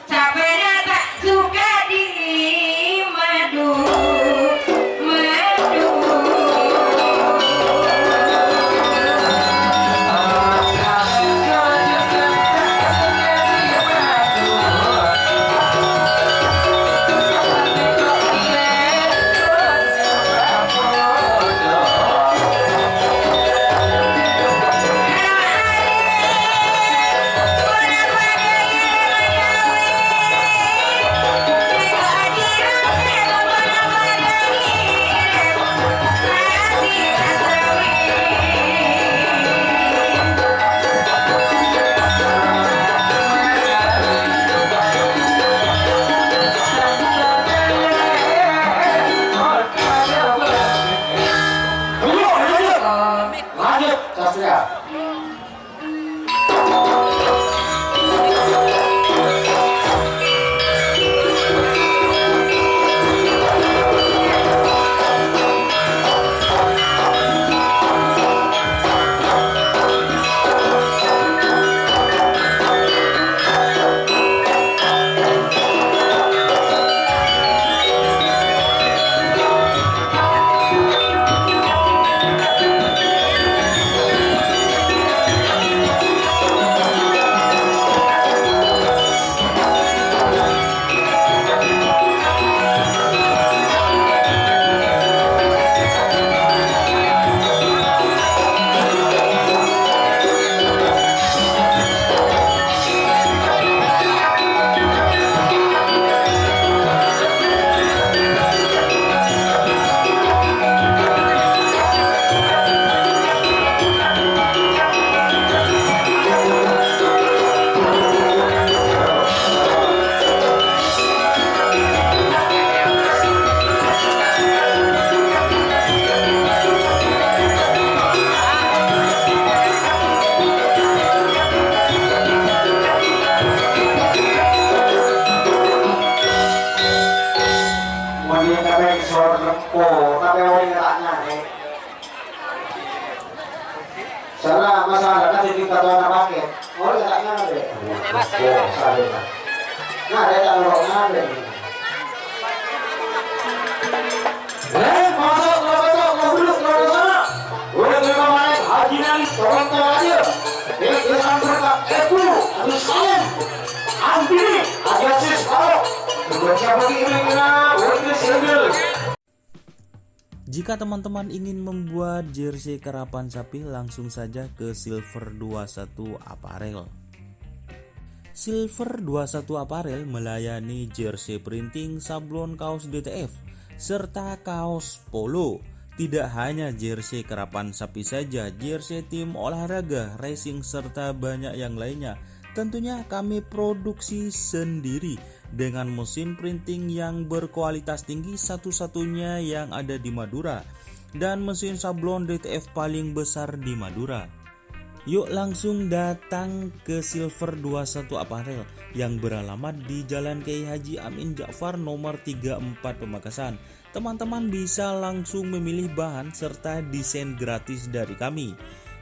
Sabâna ta' suka di madu, madu. Lanjut, sastra. Mon iyâ ka bengkel sor lempo, tapè orèng ta' nyarè. Sala masalana dhâddhi katowana pakèt. Orèng ta' nyarè. Oh, salèna. Nyarè ta' noro' nyarè. Eh, masuk, masuk, masuk, masuk, masuk. Udah terima naik haji nang, tolong tolong aja. Ini kita angkat, eh, dulu, habis salam. Antri, aja sis, taruh. Kedua siapa ini, kena, udah single. Jika teman-teman ingin membuat jersey karapan sapi, langsung saja ke Silver dua satu Apparel. Silver dua satu Apparel melayani jersey printing, sablon kaos D T F, serta kaos polo. Tidak hanya jersey karapan sapi saja, jersey tim olahraga, racing, serta banyak yang lainnya. Tentunya kami produksi sendiri dengan mesin printing yang berkualitas tinggi, satu-satunya yang ada di Madura, dan mesin sablon D T F paling besar di Madura. Yuk langsung datang ke Silver dua satu Apparel yang beralamat di Jalan Kiai Haji Amin Ja'far nomor tiga empat Pamekasan. Teman-teman bisa langsung memilih bahan serta desain gratis dari kami.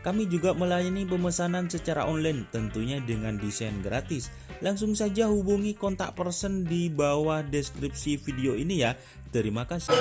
Kami juga melayani pemesanan secara online, tentunya dengan desain gratis. Langsung saja hubungi kontak person di bawah deskripsi video ini ya. Terima kasih.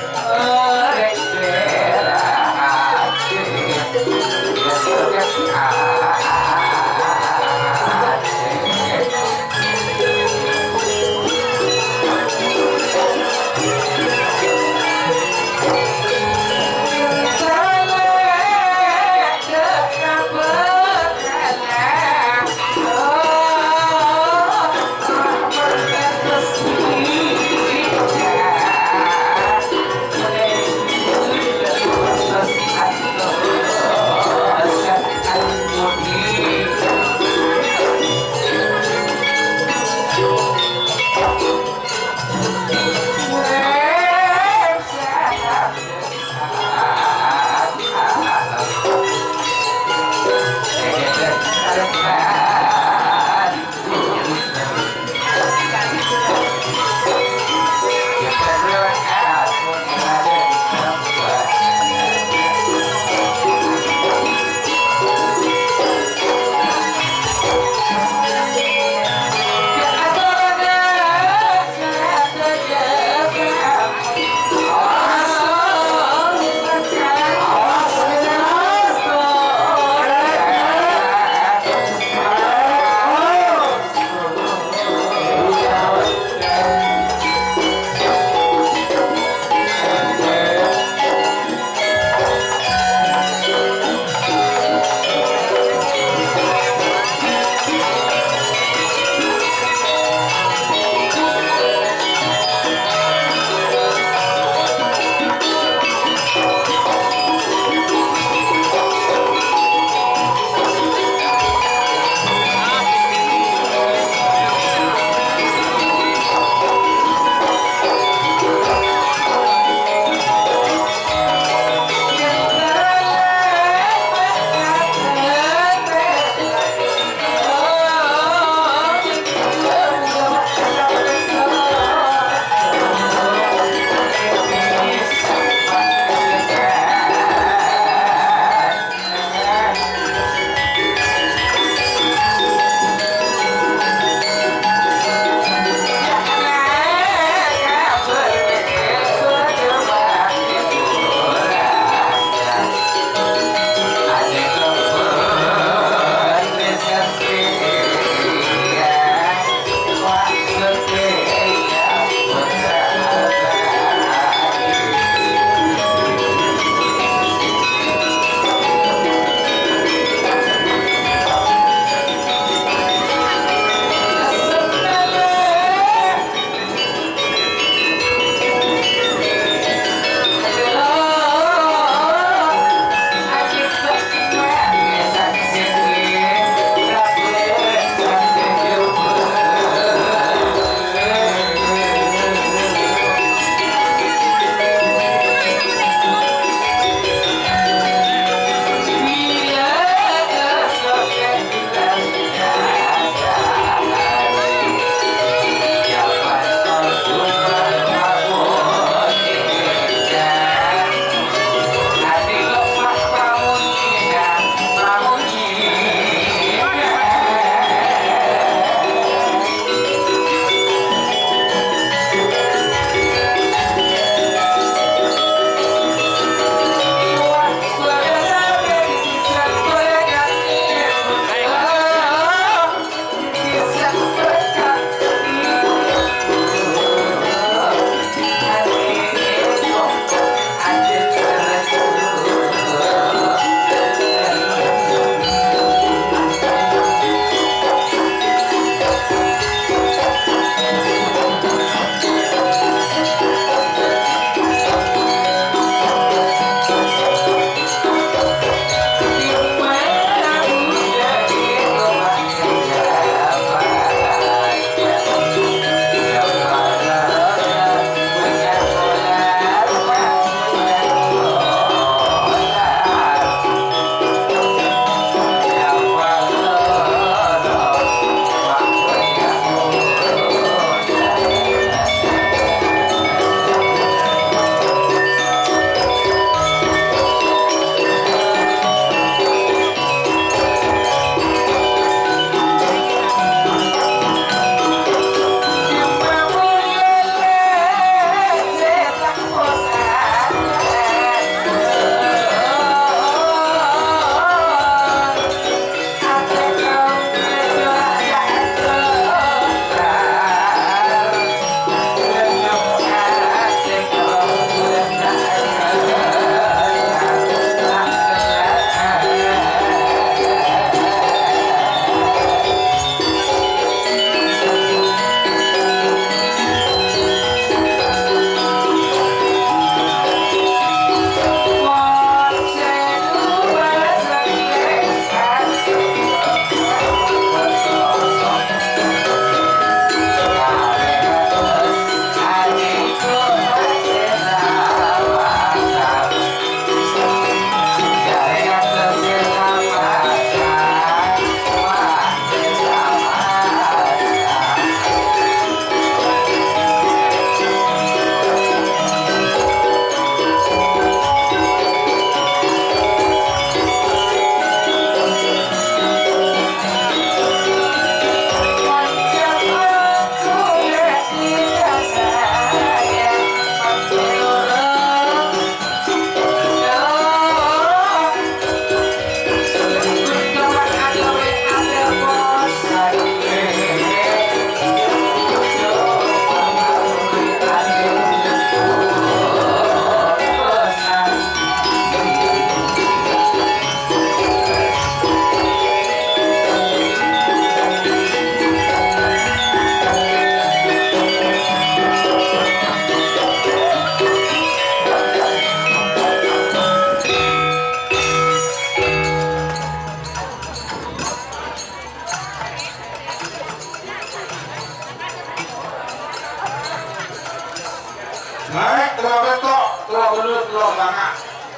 Tello pètto', tello bâllu', tello sanga'.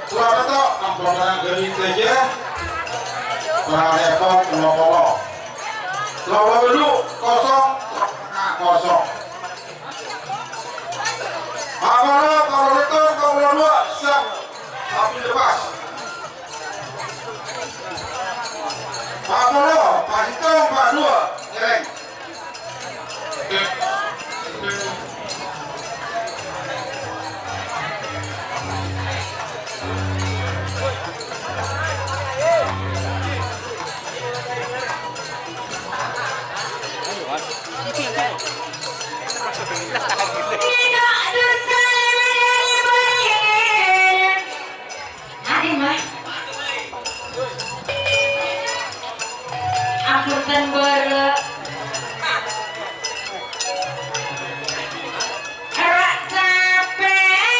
Tello pètto', ampon ghâllu sèjjhâ. Parapol tello polo. Tello bâllu', kosong, tello sanga', kosong. Apollo, Apollo Retor, Apollo dua, siap. Sapi lepas. Apollo, Pak Sitong, Pak dua, ngereng. Adi, Mas. Apunten, Boro. Ra sampeyan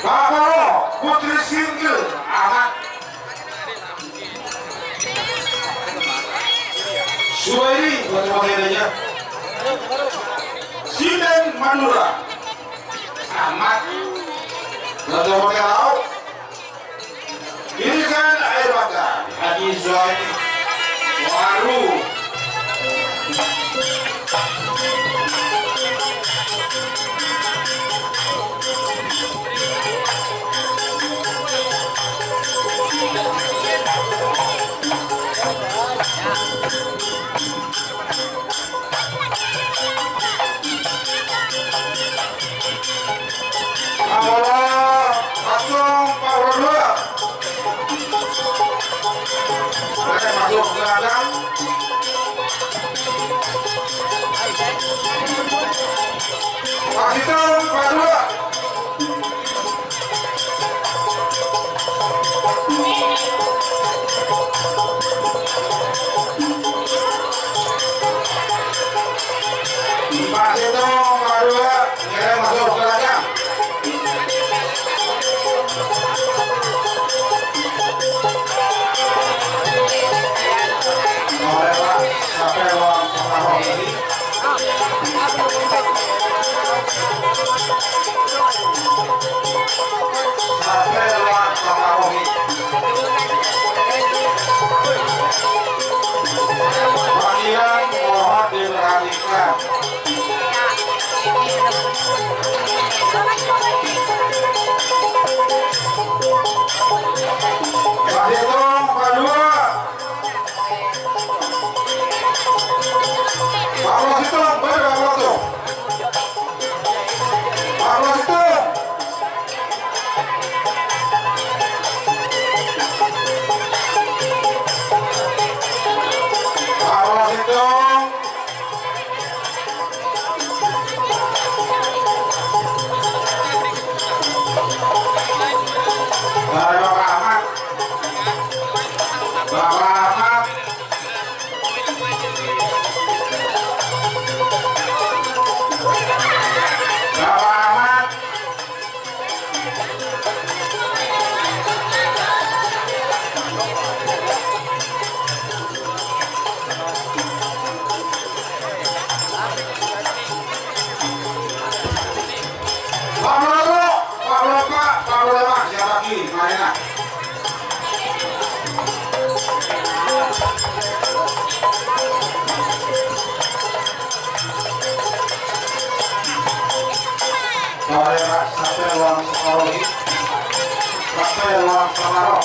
Bapak Putri Singgil Ahmad. Suwairi, baca pakai aja. Sinden Madura. Ahmad. Baca pakai laut. Irisan air mata. Haji Zuhair. Waru. Ampon, patung, power dua. Boleh masuk ke dalam. Pak Hitam, Pak Dua. Pak Seto, Pak Dua, ngerem masuk ke belakang. Boleh, Pak, sampai ruang separuh ini. Pas hitung, pas dua. Pas hitung, bener, pas hitung. Pas hitung. Pas hitung. Ayo, Bapak Ahmad. Bapak Ahmad. Bapak Ahmad. Pak Loro, Pak Loro, Pak, Pak Loro, Pak, siapa lagi? Mana? Sore, Pak, sampai ruang separuh ini. Sampai ruang separuh.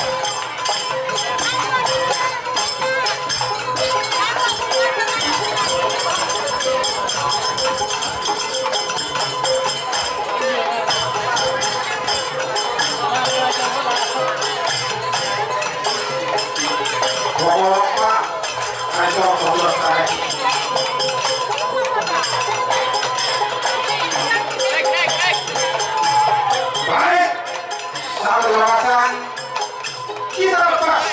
Bapak, ayo, bapak, tarik. Baik, satu lawasan. Kita lepas.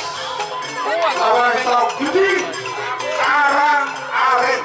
Lawan Tau Gedi. Arang Arit.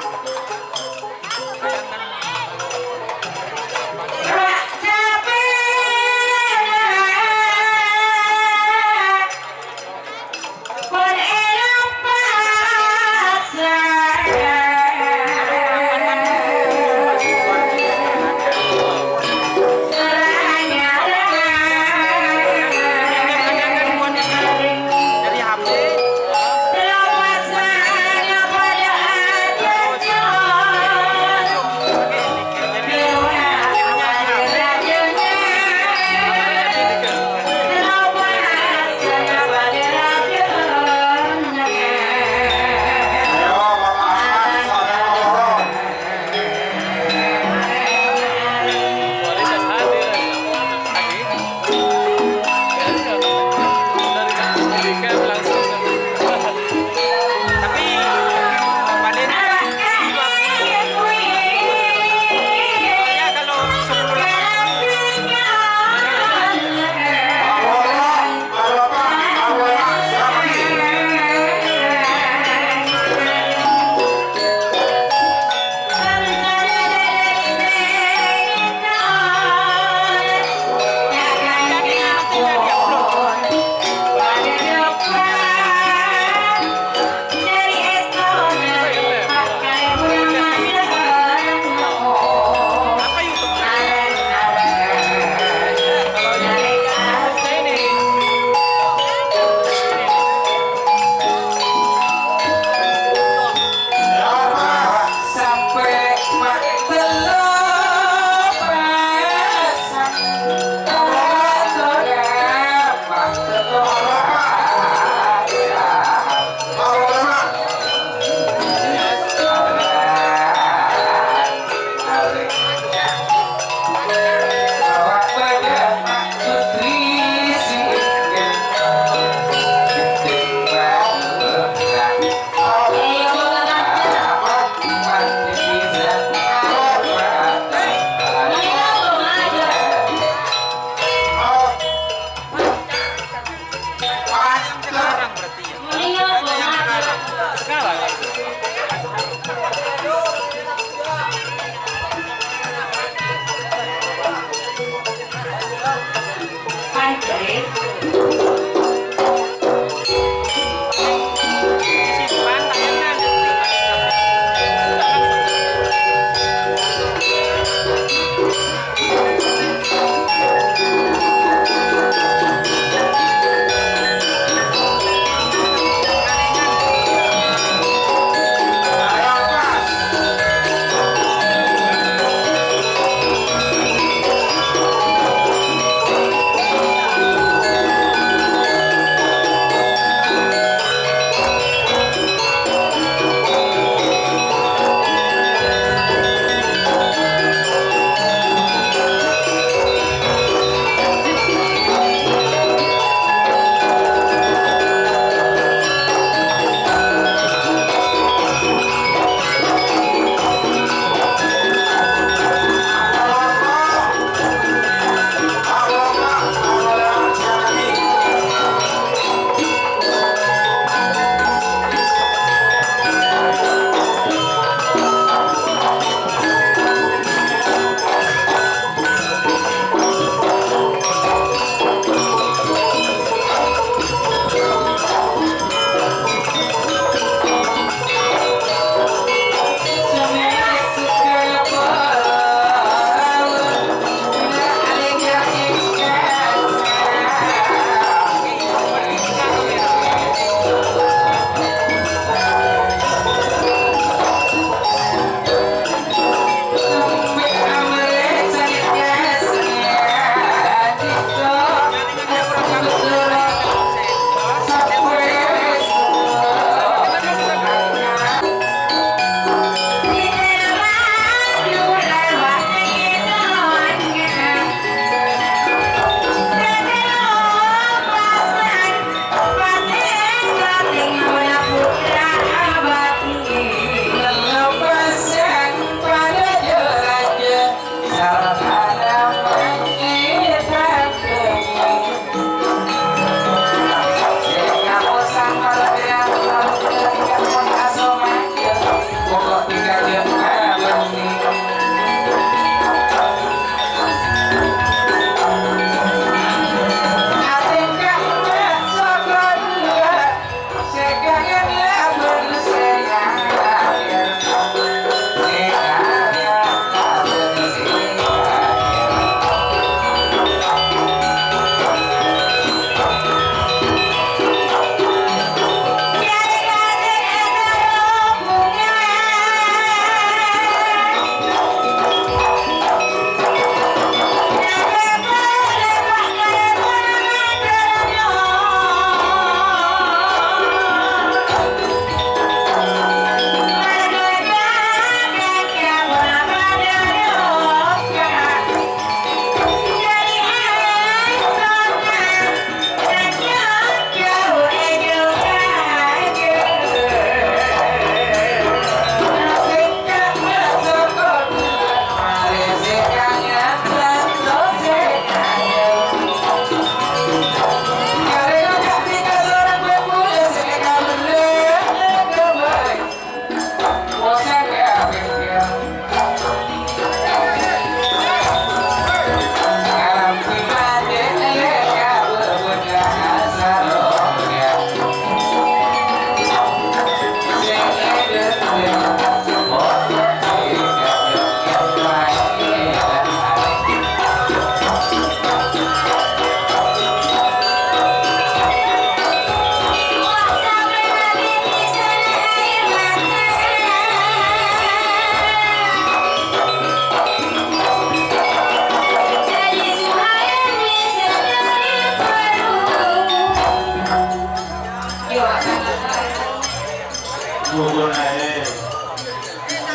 Bukuna, eh.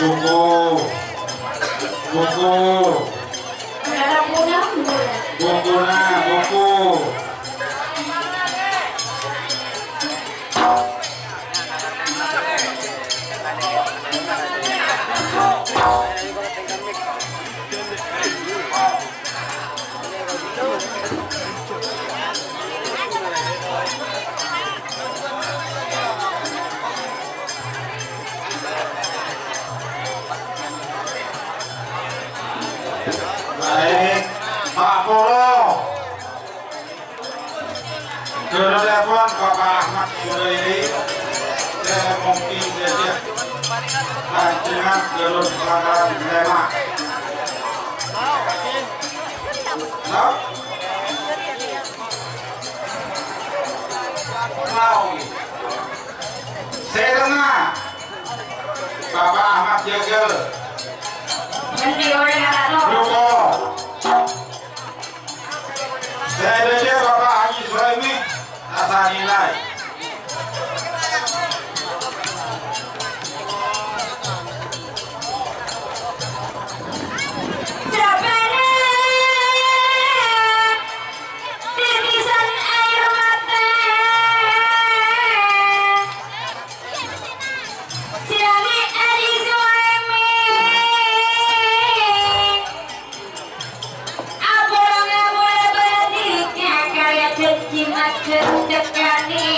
Buku. Buku. Bukuna, buku. Baik, empat puluh. Ghârâ telepon Bapak Ahmad Sudairi, sè mungkin saja panjenengan ghârâ pelanggaran lèma'. Hah? Mau. Sè tengnga, Bapak Ahmad Jagal. Ruko. Sè dâjâ Bapak Haji Suhaimi, tasa nilai. Sabâna titisan aèr mata sè alè' Haji Suhaimi. Aporana molaè bâdâ dhika karya jhânjhi majhâr tekkani.